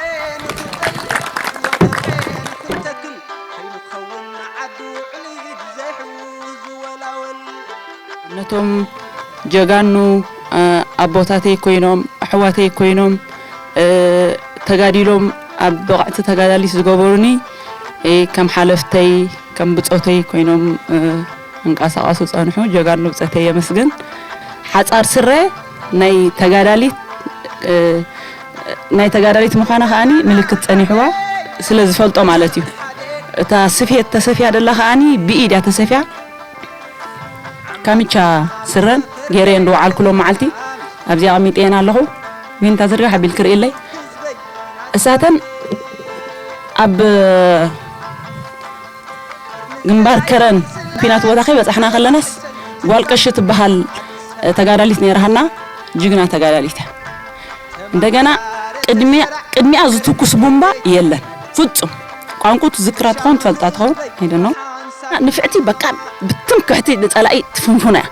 ነቶም ጀጋኑ ኣቦታተይ ኮይኖም ኣሕዋተይ ኮይኖም ተጋዲሎም ኣብ ብቕዕቲ ተጋዳሊት ዝገበሩኒ ከም ሓለፍተይ ከም ብፆተይ ኮይኖም እንቀሳቐሱ ፀንሑ ጀጋኑ ብፀተይ የመስግን። ሓፃር ስረ ናይ ተጋዳሊት ናይ ተጋዳሊት ምዃና ከዓኒ ምልክት ፀኒሕዋ ስለ ዝፈልጦ ማለት እዩ። እታ ስፌት ተሰፍያ ደላ ከዓኒ ብኢድ እያ ተሰፍያ። ካምቻ ስረን ገይረየ እንዶ ወዓልኩሎም መዓልቲ ኣብዚ ኣቐሚጠየን ኣለኹ። ዊንታ ዝርጋሕ ኣቢልክ ርእይለይ እሳተን ኣብ ግንባር ከረን ኲናት ቦታ ከይበፃሕና ከለናስ ጓል ቀሺ ትበሃል ተጋዳሊት ነይራሃና። ጅግና ተጋዳሊት እያ። እንደገና ቅድሚኣ ዝትኩስ ቡምባ የለን ፍፁም። ቋንቁ ትዝክራ ትኸውን ትፈልጣ ትኸውን ኣይደኖ ንፍዕቲ በቃ ብትምክሕቲ ንፀላኢ ትፍንፉና እያ።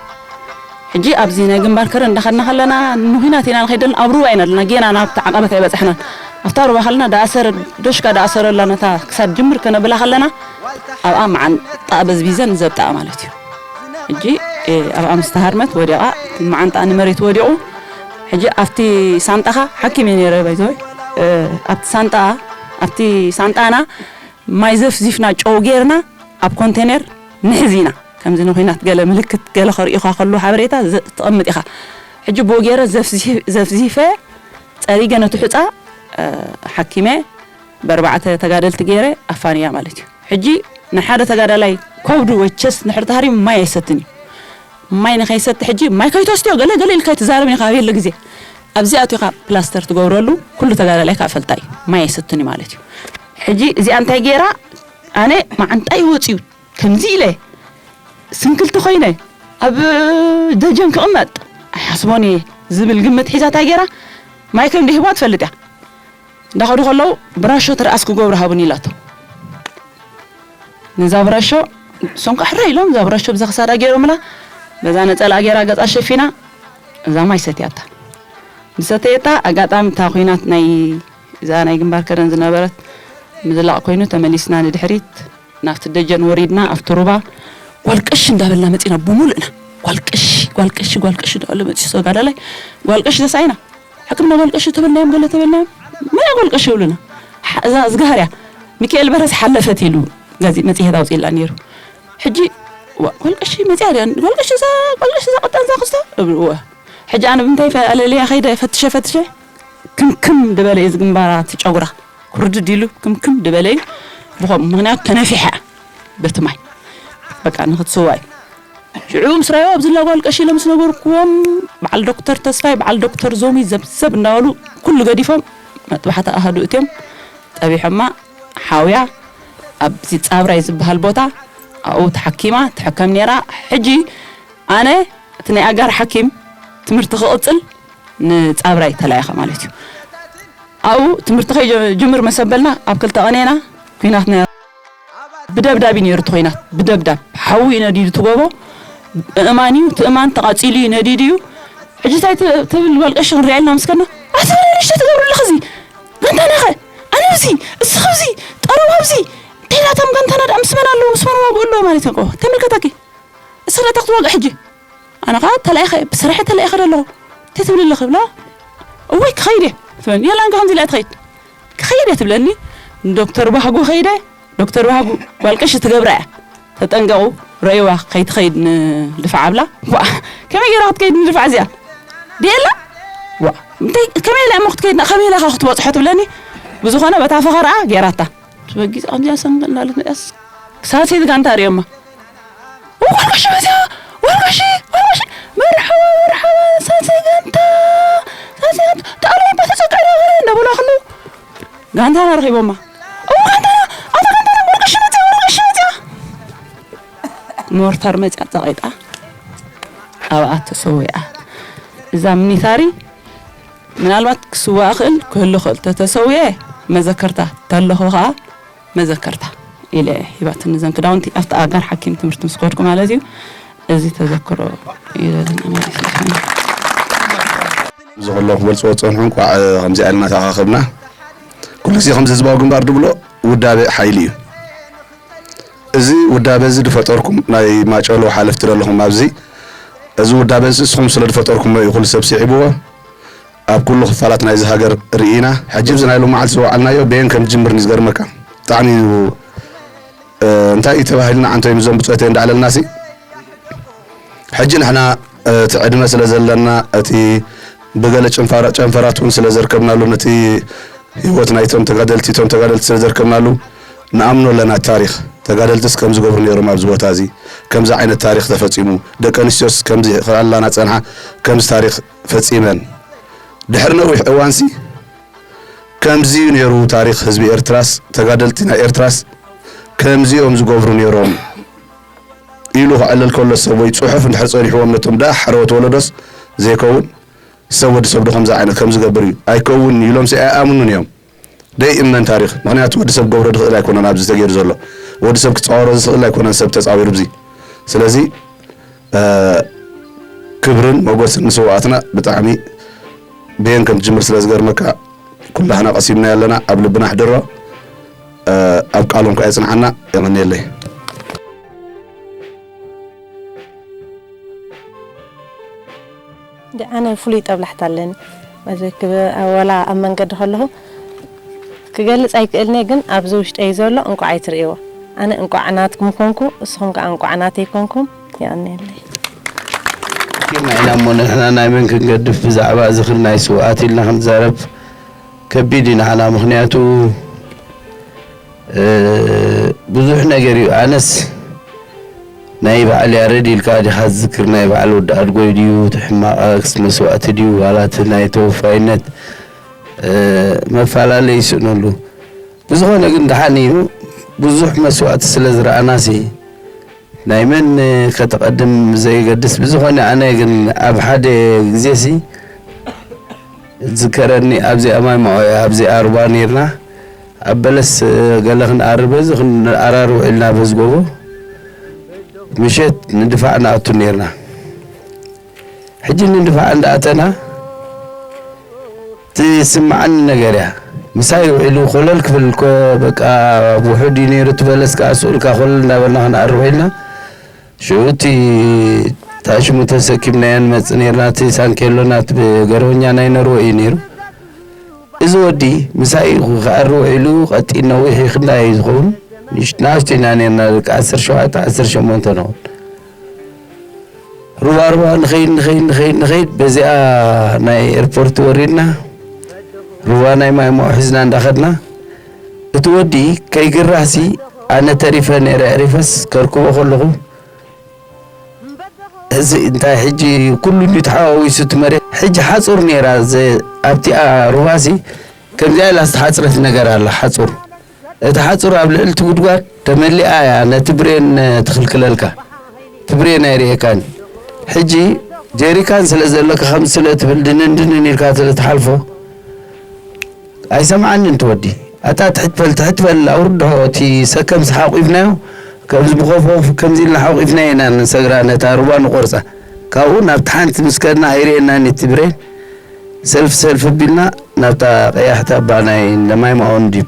ሕጂ ኣብዚ ናይ ግንባር ከረ እንዳኸድና ከለና ንኹናት ኢና ንኸይድ ዘለና ኣብ ሩባ ኢና ኣለና ጌና ናብቲ ዓቐበት ኣይበፃሕናን። ኣብታ ሩባ ከለና ዳእሰረ ዶሽካ ዳእሰረ ኣላ ነታ ክሳድ ጅምር ከነብላ ከለና ኣብኣ መዓንጣ በዝቢዘን ዘብጣኣ ማለት እዩ። ሕጂ ኣብኣ ምስ ተሃርመት ወዲቓ መዓንጣ ንመሬት ወዲቑ ሕጂ ኣብቲ ሳንጣኻ ሓኪም እየ ነይረ ባይዘወይ ኣብቲ ሳንጣ ኣብቲ ሳንጣና ማይ ዘፍዚፍና ጨው ጌርና ኣብ ኮንቴነር ንሕዝ ኢና። ከምዚ ንኹናት ገለ ምልክት ገለ ከርእዩኻ ከሉ ሓበሬታ ትቕምጥ ኢኻ። ሕጂ ብኡ ገይረ ዘፍዚፈ ጸሪገ ነቲ ሑጻ ሓኪመ ብኣርባዕተ ተጋደልቲ ገይረ ኣፋንያ ማለት እዩ። ሕጂ ንሓደ ተጋዳላይ ከብዱ ወይ ቸስት ንድሕሪ ተሃሪሙ ማይ ኣይሰትን እዩ። ማይ ንኸይሰቲ ሕጂ ማይ ከይተስትዮ ገለ ገለ ኢልካ ኣይትዛረብን ኢኻ ኣበየለ ግዜ ኣብዚ ኣትኻ ፕላስተር ትገብረሉ ኩሉ ተጋዳላይ ከዓ ፈልጣ እዩ። ማይ ኣይሰትን እዩ ማለት እዩ። ሕጂ እዚኣ እንታይ ገይራ ኣነ መዓንጣ ይወፅዩ ከምዚ ኢለ ስንክልቲ ኮይነ ኣብ ደጀን ክቕመጥ ኣይሓስቦን እየ ዝብል ግምት ሒዛ እንታይ ገይራ ማይ ከም ደሂባ ትፈልጥ እያ። እንዳኸዱ ከለዉ ብራሾ ትርኣስ ክገብሩ ሃቡኒ ኢላቶ። ነዛ ብራሾ እሶም ከዓ ሕረ ኢሎም እዛ ብራሾ ብዛ ክሳዳ ገይሮምላ በዛ ነፀላ ገይራ ገፃ ሸፊና እዛ ማይ ሰትያታ። ዝሰተየታ ኣጋጣሚ እታ ኩናት ናይ እዛ ናይ ግንባር ከረን ዝነበረት ምዝላቕ ኮይኑ ተመሊስና ንድሕሪት ናብቲ ደጀን ወሪድና ኣብቲ ሩባ ጓል ቀሺ እንዳበልና መፂና ብሙሉእና ጓል ቀሺ ጓል ቀሺ ጓል ቀሺ እንዳበለ መፂ ተጋዳላይ ጓል ቀሺ ተሳኢና ሕክምና ጓል ቀሺ ተበልናዮም ገለ ተበልናዮም መን ጓል ቀሺ ይብሉና እዛ ዝጋህርያ ሚካኤል በረስ ሓለፈት ኢሉ ጋዚ መፅሄት ኣውፅላ ነይሩ ሕጂ ጓል ቀሺ መፅያ ድያ ጓል ቀሺ እዛ ጓል ቀሺ እዛ ቀጣን እዛ ክስቶ እብልዎ ሕጂ ኣነ ብምንታይ ኣለለያ ከይደ ፈትሸ ፈትሸ ክምክም ድበለ እዩ ዝግንባራ ትጨጉራ ኩርድድ ኢሉ ክምክም ድበለ እዩ ብኸም ምክንያቱ ተነፊሐ በቲ ማይ በቃ ንክትስዋ እዩ ሽዑ ምስ ራዮ ኣብዚ ላጓል ቀሺ ኢሎም ዝነበርኩዎም በዓል ዶክተር ተስፋይ በዓል ዶክተር ዞሚ ዘብዘብ እንዳበሉ ኩሉ ገዲፎም መጥባሕቲ ኣሃዱ እትዮም ጠቢሖማ ሓውያ ኣብዚ ጻብራይ ዝበሃል ቦታ ኣብኡ ተሓኪማ ትሕከም ነይራ ሕጂ ኣነ እቲ ናይ ኣጋር ሓኪም ትምህርቲ ክቕጽል ንጻብራይ ተላኢኸ ማለት እዩ ኣብኡ ትምህርቲ ከይጅምር መሰበልና ኣብ ክልተ ቀኔና ኩናት ነይራ ብደብዳብ እዩ ነይሩ እቲ ኮይናት ብደብዳብ ሓዊ እዩ ነዲዱ እቲ ጎቦ እእማን እዩ እቲ እማን ተቃፂሉ እዩ ነዲዱ እዩ ሕጂ እንታይ ትብል ጓል ቀሺ ክንሪኣ ኢልና ምስ ከድና ኣቲ ንእሽተ ትገብሩ ኣለኺ እዚ ጋንታና ኸ ኣነ እዚ እስኺ እዚ ጠረው ኣብዚ እንታይ ዳቶም ጋንታና ደኣ ምስ መን ኣለዉ ምስ መን ዋግኡ ኣለዉ ማለት እዩ ተመልከተኪ እስኺ ነታ ክትዋግእ ሕጂ ኣነ ኸዓ ተላኢኸ ብስራሐ ተላኢኸ ደለኹ እንታይ ትብል ኣለኺ ብላ እወይ ክኸይድ እየ ትብለኒ የላ እንካ ከምዚ ኢላ ትኸይድ ክኸይድ እየ ትብለኒ ንዶክተር ባህጉ ከይደ፣ ዶክተር ባህጉ ጓል ቀሺ ትገብራ እያ፣ ተጠንቀቑ፣ ረእይዋ ከይትኸይድ ንድፋዕ ኣብላ። ዋ፣ ከመይ ገይራ ክትከይድ ንድፋዕ እዚኣ? ድየላ? ዋ፣ እንታይ፣ ከመይ ኢላ እሞ ክትከይድ፣ ከመይ ኢላ ክትበጽሖ ትብለኒ? ብዝኾነ በታ ፈኸርኣ ገይራታ። በጊዕ ከምዚኣ ሰንገል እናለት መፅያስ ክሳብ ሴት ጋንታ ርእዮማ። "ኦ፣ ጓል ጋሽ መፅያ፣ ጓል ጋሽ፣ ጓል ጋሽ፣ መርሓባ፣ መርሓባ፣ ሳልሳይ ጋንታ፣ ሳልሳይ ጋንታ፣ ተኣለይ እባ ተፀቀረ" እንዳበሉ ከለዉ ጋንታና ረኺቦማ። "ኦ፣ ጋንታና፣ ኣታ ጋንታና፣ ጓል ጋሽ መፅያ፣ ጓል ጋሽ መፅያ!" ሞርታር መፅያ ፀቒጣ ኣብኣ ተሰዊኣ። እዛ ሚኒታሪ ምናልባት ክስዋእ ክእል ክህሉ ክእል፣ ተተሰውየ መዘከርታ፣ ተለኹ ኸኣ መዘከርታ ኢለ ሂባትኒ። እዘን ክዳውንቲ ኣብቲ ኣጋር ሓኪም ትምህርቲ ምስ ከድኩ ማለት እዩ። እዚ ተዘክሮ እዩ ዘለና ማለት እዩ። እዚ ከሎ ክገልጽዎ ዝጸንሑ እንቋዕ ከምዚኣ ኢልና ተኣኻኸብና። ኩሉ ግዜ ከምዚ ህዝባዊ ግንባር ድብሎ ውዳበ ሓይሊ እዩ። እዚ ውዳበ እዚ ዝፈጠርኩም ናይ ማጨሎ ሓለፍቲ ዘለኹም ኣብዚ፣ እዚ ውዳበ እዚ ንስኹም ስለ ዝፈጠርኩሞ እዩ ኩሉ ሰብ ስዒብዎ። ኣብ ኩሉ ክፋላት ናይዚ ሃገር ርኢና። ሕጂ ኣብዚ ናይ ሎማዓልቲ ዝወዓልናዮ በየን ከም ዝጅምር እዩ ዝገርመካ። ብጣዕሚ እዩ፣ እ፣ እንታይ እዩ ተባሂልና ዓንቶ እዩ ምዞም ብጾት እንዳዕለልና ሲ። ሕጂ ንሕና፣ እ፣ እቲ ዕድመ ስለ ዘለና፣ እቲ ብገለ ጨንፈራ-፣ ጨንፈራት እውን ስለ ዘርከብናሉ፣ ነቲ ህይወት ናይቶም ተጋደልቲ፣ እቶም ተጋደልቲ ስለ ዘርከብናሉ፣ ንኣምኖ ኣለና። ታሪኽ ተጋደልትስ ከም ዝገብሩ ነይሮም ኣብዚ ቦታ እዚ፣ ከምዚ ዓይነት ታሪኽ ተፈጺሙ፣ ደቂ ኣንስትዮስ ከምዚ ክላላና ጸንሓ፣ ከምዚ ታሪኽ ፈጺመን። ድሕሪ ነዊሕ እዋንሲ፣ ከምዚ እዩ ነይሩ ታሪኽ ህዝቢ ኤርትራስ፣ ተጋደልቲ ናይ ኤርትራስ ከምዚ እዮም ዝገብሩ ነይሮም ኢሉ ክዕልል ከሎ ሰብ ወይ ጽሑፍ እንድሕር ጸኒሕዎም ነቶም ደሓረዎት ወለዶስ ዘይከውን፣ ሰብ ወዲ ሰብ ዶ ከምዚ ዓይነት ከም ዝገብር እዩ? ኣይከውን ኢሎምሲ ኣይኣምኑን እዮም። ደይእመን ታሪኽ። ምኽንያቱ ወዲ ሰብ ክገብሮ ዝኽእል ኣይኮነን ኣብዚ ተገይሩ ዘሎ። ወዲ ሰብ ክጻወሮ ዝኽእል ኣይኮነን ሰብ ተጻዊሩ ኣብዚ። ስለዚ፣ እ፣ ክብርን ሞገስን ንስውኣትና። ብጣዕሚ ብየን ከም ትጅምር ስለ ዝገርመካ፣ ኩላህና ቀሲምና ኣለና፣ ኣብ ልብና ኣሕድሮ። እ፣ ኣብ ቃሎም ከኣ የጽንዓና። የቐንየለይ። እንዲ ኣነ ፍሉይ ጠብላሕታ ኣለኒ። መዘክብ ወላ ኣብ መንገዲ ከለኹ ክገልጽ ኣይክእልን እየ፣ ግን ኣብዚ ውሽጠይ ዘሎ እንቋዕ ኣይትርእይዎ። ኣነ እንቋዕ ናትኩም ኮንኩ፣ እስኹም ከኣ እንቋዕ ናተይ ኮንኩም። የቐንየለይ። ኪድና ኢና እሞ ንሕና ናይ መን ክንገድፍ ብዛዕባ ዝኽሪ ናይ ስውኣት ኢልና ክንዛረብ ከቢድ እዩ ንዓና። ምኽንያቱ፣ እ፣ ብዙሕ ነገር እዩ። ኣነስ ናይ በዓል ያሬድ ኢልካ ዲኻ ትዝክር? ናይ በዓል ወዲ ኣድጎይ ድዩ? እቲ ሕማቕ ኣክስ መስዋእቲ ድዩ? ዋላ እቲ ናይ ተወፋይነት፣ እ፣ መፈላለዪ ይስእነሉ። ብዝኾነ ግን ደሓን እዩ። ብዙሕ መስዋእቲ ስለ ዝረኣናሲ ናይ መን ከተቐድም ዘይገድስ። ብዝኾነ ኣነ ግን ኣብ ሓደ ግዜሲ ዝከረኒ ኣብዚኣ ማይ ማዖ እያ፣ ኣብዚኣ ሩባ ነይርና። ኣብ በለስ ገለ ክንኣርብ በዚ ክንኣራርብ ውዒልና በዚ ጎቦ ምሸት ንድፋዕ ንኣቱ ነይርና። ሕጂ ንድፋዕ እንዳኣተና ትስምዓኒ ነገር እያ። ምሳይ ውዒሉ ኮለል ክብል ኮ በቃ ውሑድ እዩ ነይሩ። እቲ በለስ ከኣ ስኡልካ ኮለል እንዳበልና ክንኣርብ ውዒልና። ሽዑ እቲ ታሽሙ ተሰኪምናዮ ንመጽእ ነይርና። እቲ ሳንኬሎ ናት ብገረበኛ ናይ ነርወ እዩ ነይሩ። እዚ ወዲ ምሳይ ክኣሪ ውዒሉ ቀጢን ነዊሕ እዩ፣ ክንደይ እዩ ዝኸውን? ንእሽ-፣ ንኣሽቱ ኢና ነርና፣ ደቂ ዓሰርተ ሸውዓተ ዓሰርተ ሸሞንተ ንኸውን። ሩባ ሩባ ንኸይድ፣ ንኸይድ፣ ንኸይድ፣ ንኸይድ፣ በዚኣ ናይ ኤርፖርት ወሪድና፣ ሩባ ናይ ማይ ማኦ ሒዝና እንዳኸድና፣ እቲ ወዲ ከይግራህሲ ኣነ ተሪፈ ነይረ፣ ዕሪፈስ ከርክቦ ከለኹ፣ እዚ እንታይ ሕጂ ኩሉ እንድዩ ተሓዋዊሱ እቲ መሬት። ሕጂ ሓጹር ነይራ፣ ዘ-፣ ኣብቲኣ ሩባሲ ከምዚኣ ኢላ ዝተሓጽረት ነገር ኣላ፣ ሓጹር። እቲ ሓጹር ኣብ ልዕሊ እቲ ጉድጓድ ተመሊኣ እያ ነቲ ብሬን ትኽልክለልካ። እቲ ብሬን ኣይርእየካን። ሕጂ ጀሪካን ስለ ዘለካ ከም ስለ ትብል ድንን ድንን ኢልካ ስለ ትሓልፎ፣ ኣይሰምዓንን እቲ ወዲ። ኣታ ትሕት በል፣ ትሕት በል፣ ኣውርድሖ፣ እቲ ሰከምስ ሓቑፍናዮ፣ ከምዚ ብኾፎ ከምዚ ኢልና ሓቑፍናዮ ኢና ንሰግራ፣ ነታ ሩባ ንቖርጻ። ካብኡ ናብቲ ሓንቲ ምስ ከድና ኣይርእየናን እቲ ብሬን፣ ሰልፍ ሰልፍ ኣቢልና ናብታ ቀያሕቲ ኣባ ናይ እንዳ ማይ ማኦን ዲብ።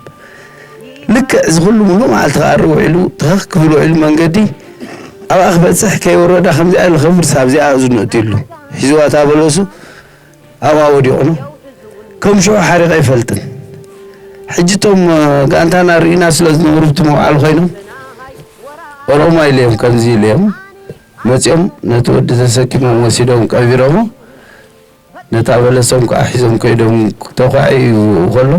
ልክዕ እዚ ኩሉ ሙሉእ መዓልቲ ክኣሪ ውዒሉ፣ ተኸኽ ክብል ውዒሉ መንገዲ፣ ኣብኣ ክበጽሕ ከይወረዳ ከምዚኣ ኢሉ ከብርስ ኣብዚኣ እዝኑ እትይሉ። ሒዝዋ እታ በለሱ፣ ኣብኣ ወዲቑ ነው። ከም ሽዑ ሓሪቐ ኣይፈልጥን። ሕጂ እቶም ጋንታና ርኢና ስለ ዝነበሩ እቲ መውዓል ኮይኖም ኦሮማይ ኢለዮም ከምዚ ኢለዮም መፂኦም ነቲ ወዲ ተሰኪሞም ወሲዶም ቀቢሮሞ ነታ በለሶም ከዓ ሒዞም ከይዶም ተኳዒ ከሎ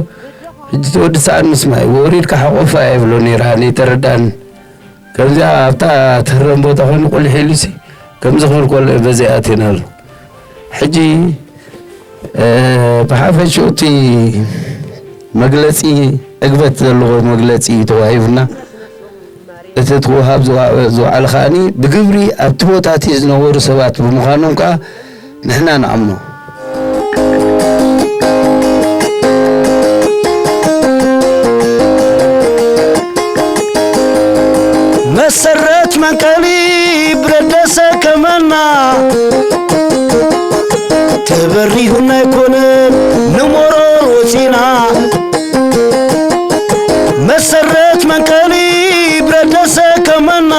ሕጂ እቲ ወዲ ሰኣን ምስማይ ወሪድካ ሓቆፋ የብሎ ነይራ ነይተረዳን ከምዚኣ ኣብታ ትህረም ቦታ ኮይኑ ቁልሕ ኢሉሲ ከምዚ ክብል ከሎ በዚኣ ኣቴናሉ ሕጂ ብሓፈሽኡ እቲ መግለፂ ዕግበት ዘለዎ መግለፂ እዩ ተዋሂቡና። እቲ እቲ ክወሃብ ዝወዓለ ከዓኒ ብግብሪ ኣብቲ ቦታ እቲ ዝነበሩ ሰባት ብምዃኖም ከዓ ንሕና ንኣምኖ። መሰረት መንቀሊ ብረደሰ ከመና ተበሪሁና ኣይኮነን ንሞሮር ወፂና መሰረት መንቀሊ ብረደሰ ከመና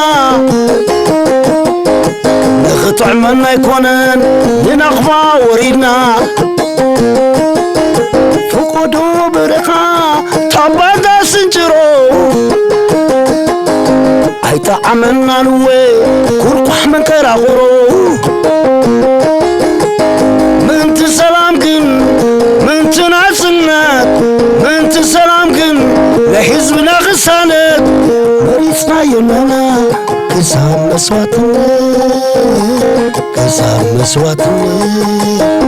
ንኽጥዕመና ኣይኮነን ንናኽባ ወሪድና ፍቆዶ በረኻ ታባዳ ስንጭሮ ኣይጠዓመናን እወ ኩርኳሕ መንከራቑሮ ምእንቲ ሰላም ግን ምእንቲ ናጽነት ምእንቲ ሰላም ግን ናይ ህዝብና ክሳነት መሪጽናዮ ኣለና ክሳብ መስዋዕትነት ክሳብ መስዋዕትነት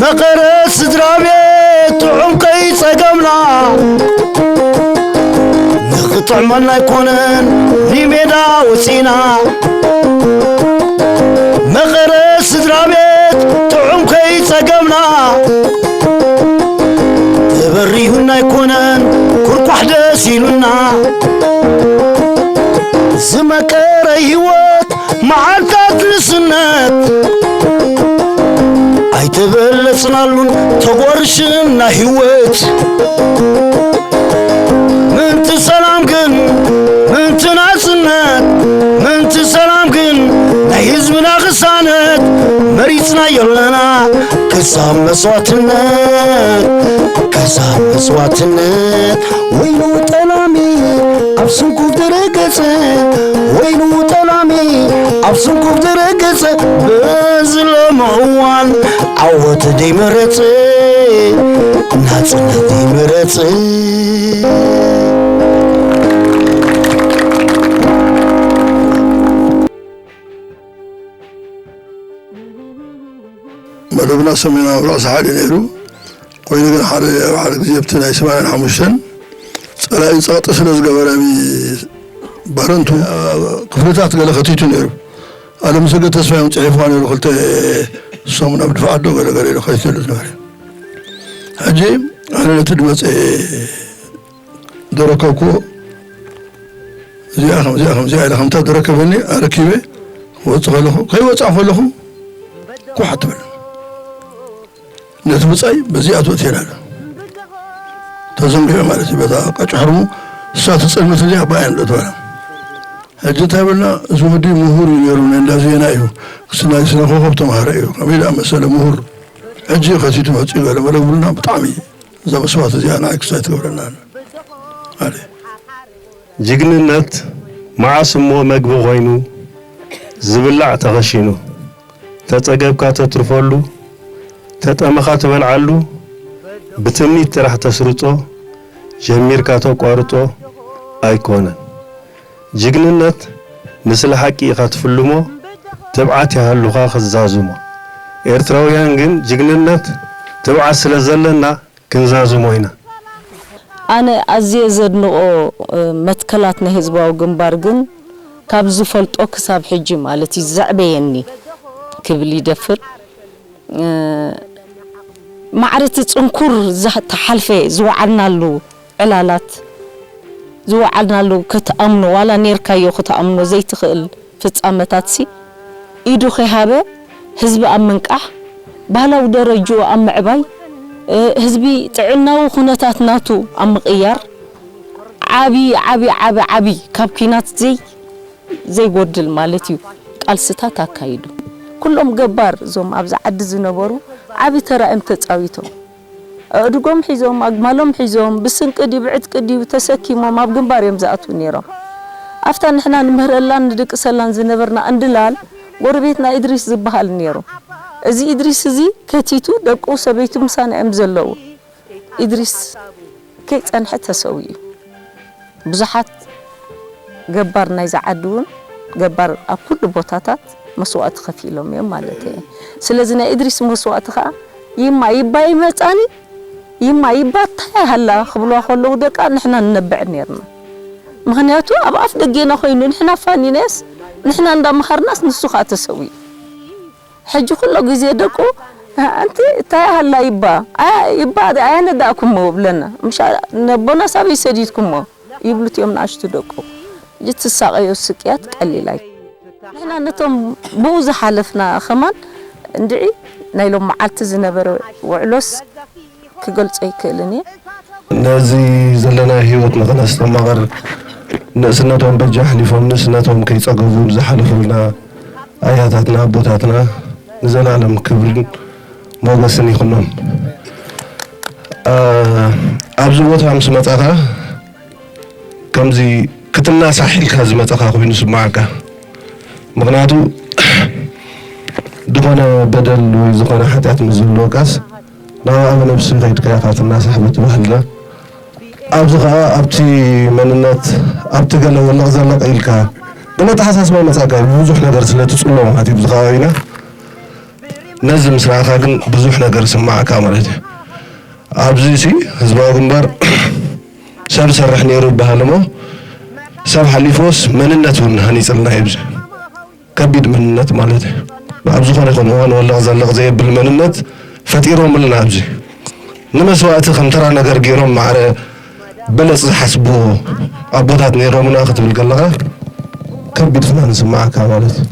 መቐረት ስድራ ቤት ጥዑም ከይጸገምና ንኽጥዕመና ኣይኮነን ንሜዳ ወፂና መቐረት ስድራ ቤት ጥዑም ከይጸገምና ተበሪሁና ኣይኮነን ኩርኳሕ ደስ ኢሉና ዝመቀረ ህይወት መዓልታት ንስነት ኣይተበለጽናሉን ተጓርሽና ህይወት ምንቲ ሰላም ግን ምንቲ ናጽነት ምንቲ ሰላም ግን ናይ ህዝብና ክሳነት መሪጽናዮ ኣለና ክሳብ መስዋዕትነት ክሳብ መስዋዕትነት ወይኑ ጠላሚ ኣብ ስንኩፍ ደረገጸ ወይኑ ጠላሚ ኣብ ስንኩፍ ደረገጸ በዚ ሎሚ እዋን ዓወት ደይመረጸ ናጽነት ደይመረጸ መደብና ሰሜናዊ ራእሲ ሓዲ ነይሩ። ኮይኑ ግን ሓደ ኣብ ሓደ ግዜ ኣብቲ ናይ ሰማንያን ሓሙሽተን ጸላኢ ጸቕጢ ስለ ዝገበረ ባረንቱ ክፍልታት ገለ ከቲቱ ነይሩ። ኣለምሰገድ ተስፋዮም ጽሒፍዋ ነይሩ ክልተ ሰሙን ኣብ ድፋዓት ዶ ገለ ገለ ኢሉ ከቲቱ ዝነበረ። ሕጂ ኣነ ነቲ ድመጸ ዝረከብኩዎ እዚኣ ከም እዚኣ ከም እዚኣ ኢለ ከምታ ዝረከበኒ ኣረኪበ ክወፅእ ከለኹ ከይወፃእ ከለኹ ኩሕ ኣትብል ነቲ ብፃይ በዚኣ ትወፅየና ኣሎ ተዘንጊዑ ማለት እዩ በታ ቀጭ ሕርሙ እሳ ትፅልምት እዚኣ ብኣያ ንዶ ትበላ ሕጂ እንታይ በልና እዚ ወዲ ምሁር እዩ ነይሩ ናይ እንዳ ዜና እዩ ናይ ስነ ኮኸብ ተምሃረ እዩ ከመይ ደኣ መሰለ ምሁር ሕጂ ከቲቱ መፅኡ ገለ መለ ብሉና ብጣዕሚ እዛ መስዋዕቲ እዚኣ ንዓይ ክስታይ ትገብረና ኣለ። ጅግንነት መዓስ እሞ መግቢ ኮይኑ ዝብላዕ ተኸሺኑ ተፀገብካ ተትርፈሉ ተጠመኻ ትበልዓሉ ብትምኒት ጥራሕ ተስርፆ ጀሚርካ ተቋርፆ ኣይኮነን። ጅግንነት ንስለ ሓቂ ኢኻ ትፍልሞ ትብዓት ይሃሉኻ ክትዛዝሞ። ኤርትራውያን ግን ጅግንነት ትብዓት ስለ ዘለና ክንዛዝሞ ኢና። ኣነ ኣዝየ ዘድንቖ መትከላት ናይ ህዝባዊ ግንባር ግን ካብ ዝፈልጦ ክሳብ ሕጂ ማለት እዩ ዘዕበየኒ ክብል ይደፍር። ማዕረ እቲ ጽንኩር ዝተሓልፈ ዝወዓልናሉ ዕላላት ዝወዓልናሉ ክትኣምኖ ዋላ ኔርካዮ ክትኣምኖ ዘይትኽእል ፍጻመታትሲ ኢዱ ከይሃበ ህዝቢ ኣብ ምንቃሕ፣ ባህላዊ ደረጅኡ ኣብ ምዕባይ፣ ህዝቢ ጥዕናዊ ኩነታት ናቱ ኣብ ምቕያር ዓቢ ዓቢ ዓቢ ዓቢ ካብ ኲናት ዘይ ዘይጎድል ማለት እዩ ቃልስታት ኣካይዱ። ኩሎም ገባር እዞም ኣብዚ ዓዲ ዝነበሩ ዓቢ ተራ እዮም ተጻዊቶም። ኣእድጎም ሒዞም፣ ኣግማሎም ሒዞም፣ ብስንቂ ድዩ ብዕጥቂ ድዩ ተሰኪሞም ኣብ ግንባር እዮም ዝኣትዉ ነይሮም። ኣብታ ንሕና ንምህረላን ንድቅሰላን ዝነበርና እንድላል ጎረቤትና ኢድሪስ ዝበሃል ነይሩ። እዚ ኢድሪስ እዚ ከቲቱ ደቁ ሰበይቱ ምሳና እዮም ዘለዉ። ኢድሪስ ከይጸንሐ ተሰዊኡ። ብዙሓት ገባር ናይዛ ዓዲ እውን ገባር ኣብ ኩሉ ቦታታት መስዋእቲ ከፊሎም እዮም ማለት እየ። ስለዚ ናይ ኢድሪስ መስዋእቲ ከዓ ይማ ይባ ይመፃኒ ይማ ይባ እንታይ ሃላ ክብልዋ ከለዉ ደቃ ንሕና ንነብዕ ነርና። ምክንያቱ ኣብ ኣፍ ደጌና ኮይኑ ንሕና ፋኒናስ ንሕና እንዳመሃርናስ ንሱ ከዓ ተሰዊኡ። ሕጂ ኩሎ ግዜ ደቁ ኣንቲ እንታይ ሃላ ይባ ይባ ኣየነዳእኩሞ ብለና ምሻ ነቦና ሳበይ ሰዲድኩሞ ይብሉ እዮም ንኣሽቱ ደቁ። ሕጂ ትሳቀዮ ስቅያት ቀሊል ኣይ ንሕና ነቶም ብኡ ዝሓለፍና ከማን እንድዒ ናይ ሎም መዓልቲ ዝነበረ ውዕሎስ ክገልጾ ይክእልን እየ። ነዚ ዘለና ህይወት ንኸነስተማቕር ንእስነቶም በጃ ኣሕሊፎም ንእስነቶም ከይጸገቡ ዝሓለፉልና ኣያታትና ኣቦታትና ንዘላለም ክብርን ሞገስን ይኹኖም። ኣ፣ ኣብዚ ቦታ ምስ መጻኻ ከምዚ ክትናሳሕ ኢልካ ዝመጻኻ ኮይኑ ስማዓካ። ምኽንያቱ ዝኾነ በደል ወይ ዝኾነ ሓጢኣት ምስ ዝህልወካስ ናብ ኣበ ነብሲ ከይድካ ኢኻ ትናሳሕ በቲ ባህልና። ኣብዚ ኸዓ ኣብቲ መንነት ኣብቲ ገለ ወለቕ ዘለቕ ኢልካ ገለ ኣተሓሳስባ ይመጻካ እዩ። ብዙሕ ነገር ስለ ትጽሎ ማለት እዩ። ኣብዚ ከባቢና ነዚ ምስ ረኣኻ ግን ብዙሕ ነገር ስማዓካ ማለት እዩ። ኣብዚ ሲ ህዝባዊ ግንባር ሰብ ሰርሕ ነይሩ ይበሃል እሞ ሰብ ሓሊፎስ መንነት እውን ሃኒጽልና እዩ። ኣብዚ ከቢድ መንነት ማለት እዩ። ኣብ ዝኾነ ይኹን እዋን ወለቕ ዘለቕ ዘየብል መንነት ፈጢሮምልና ኣብዚ ንመስዋእቲ ከም ተራ ነገር ገይሮም ማዕረ በለጽ ዝሓስብዎ ኣቦታት ነይሮምና ክትብል ከለኻ ከቢድ ፍናን ዝስማዓካ ማለት እዩ።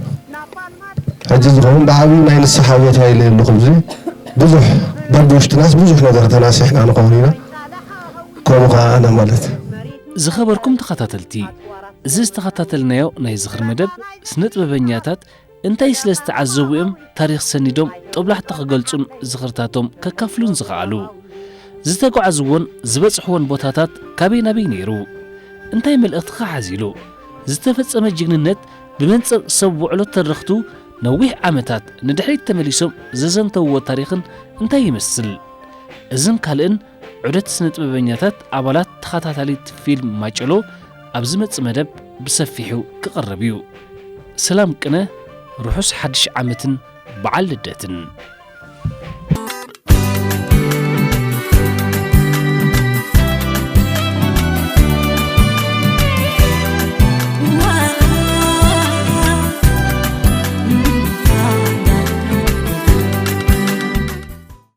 ሕጂ ዝኸውን ብዓብዩ ናይ ንስሓ ቦታ ኢለ ኣለኹ። ኣብዚ ብዙሕ በብውሽጥናስ ብዙሕ ነገር ተናሲሕና ንኸውን ኢና። ከምኡ ኸዓ ኣነ ማለት እዩ። ዝኸበርኩም ተኸታተልቲ፣ እዚ ዝተኸታተልናዮ ናይ ዝኽሪ መደብ ስነ ጥበበኛታት እንታይ ስለ ዝተዓዘቡ እዮም ታሪኽ ሰኒዶም ጦብላሕታ ክገልጹን ዝኽርታቶም ከካፍሉን ዝኸኣሉ? ዝተጓዕዝዎን ዝበጽሕዎን ቦታታት ካበይ ናበይ ነይሩ? እንታይ መልእኽትኸ ሓዚሉ? ዝተፈጸመ ጅግንነት ብመንጽር ሰብ ውዕሎ ተረኽቱ ነዊሕ ዓመታት ንድሕሪት ተመሊሶም ዘዘንተውዎ ታሪኽን እንታይ ይመስል? እዝን ካልእን ዑደት ስነ ጥበበኛታት ኣባላት ተኸታታሊት ፊልም ማጨሎ ኣብ ዝመጽእ መደብ ብሰፊሑ ክቐርብ እዩ። ሰላም ቅነ፣ ርሑስ ሓድሽ ዓመትን በዓል ልደትን።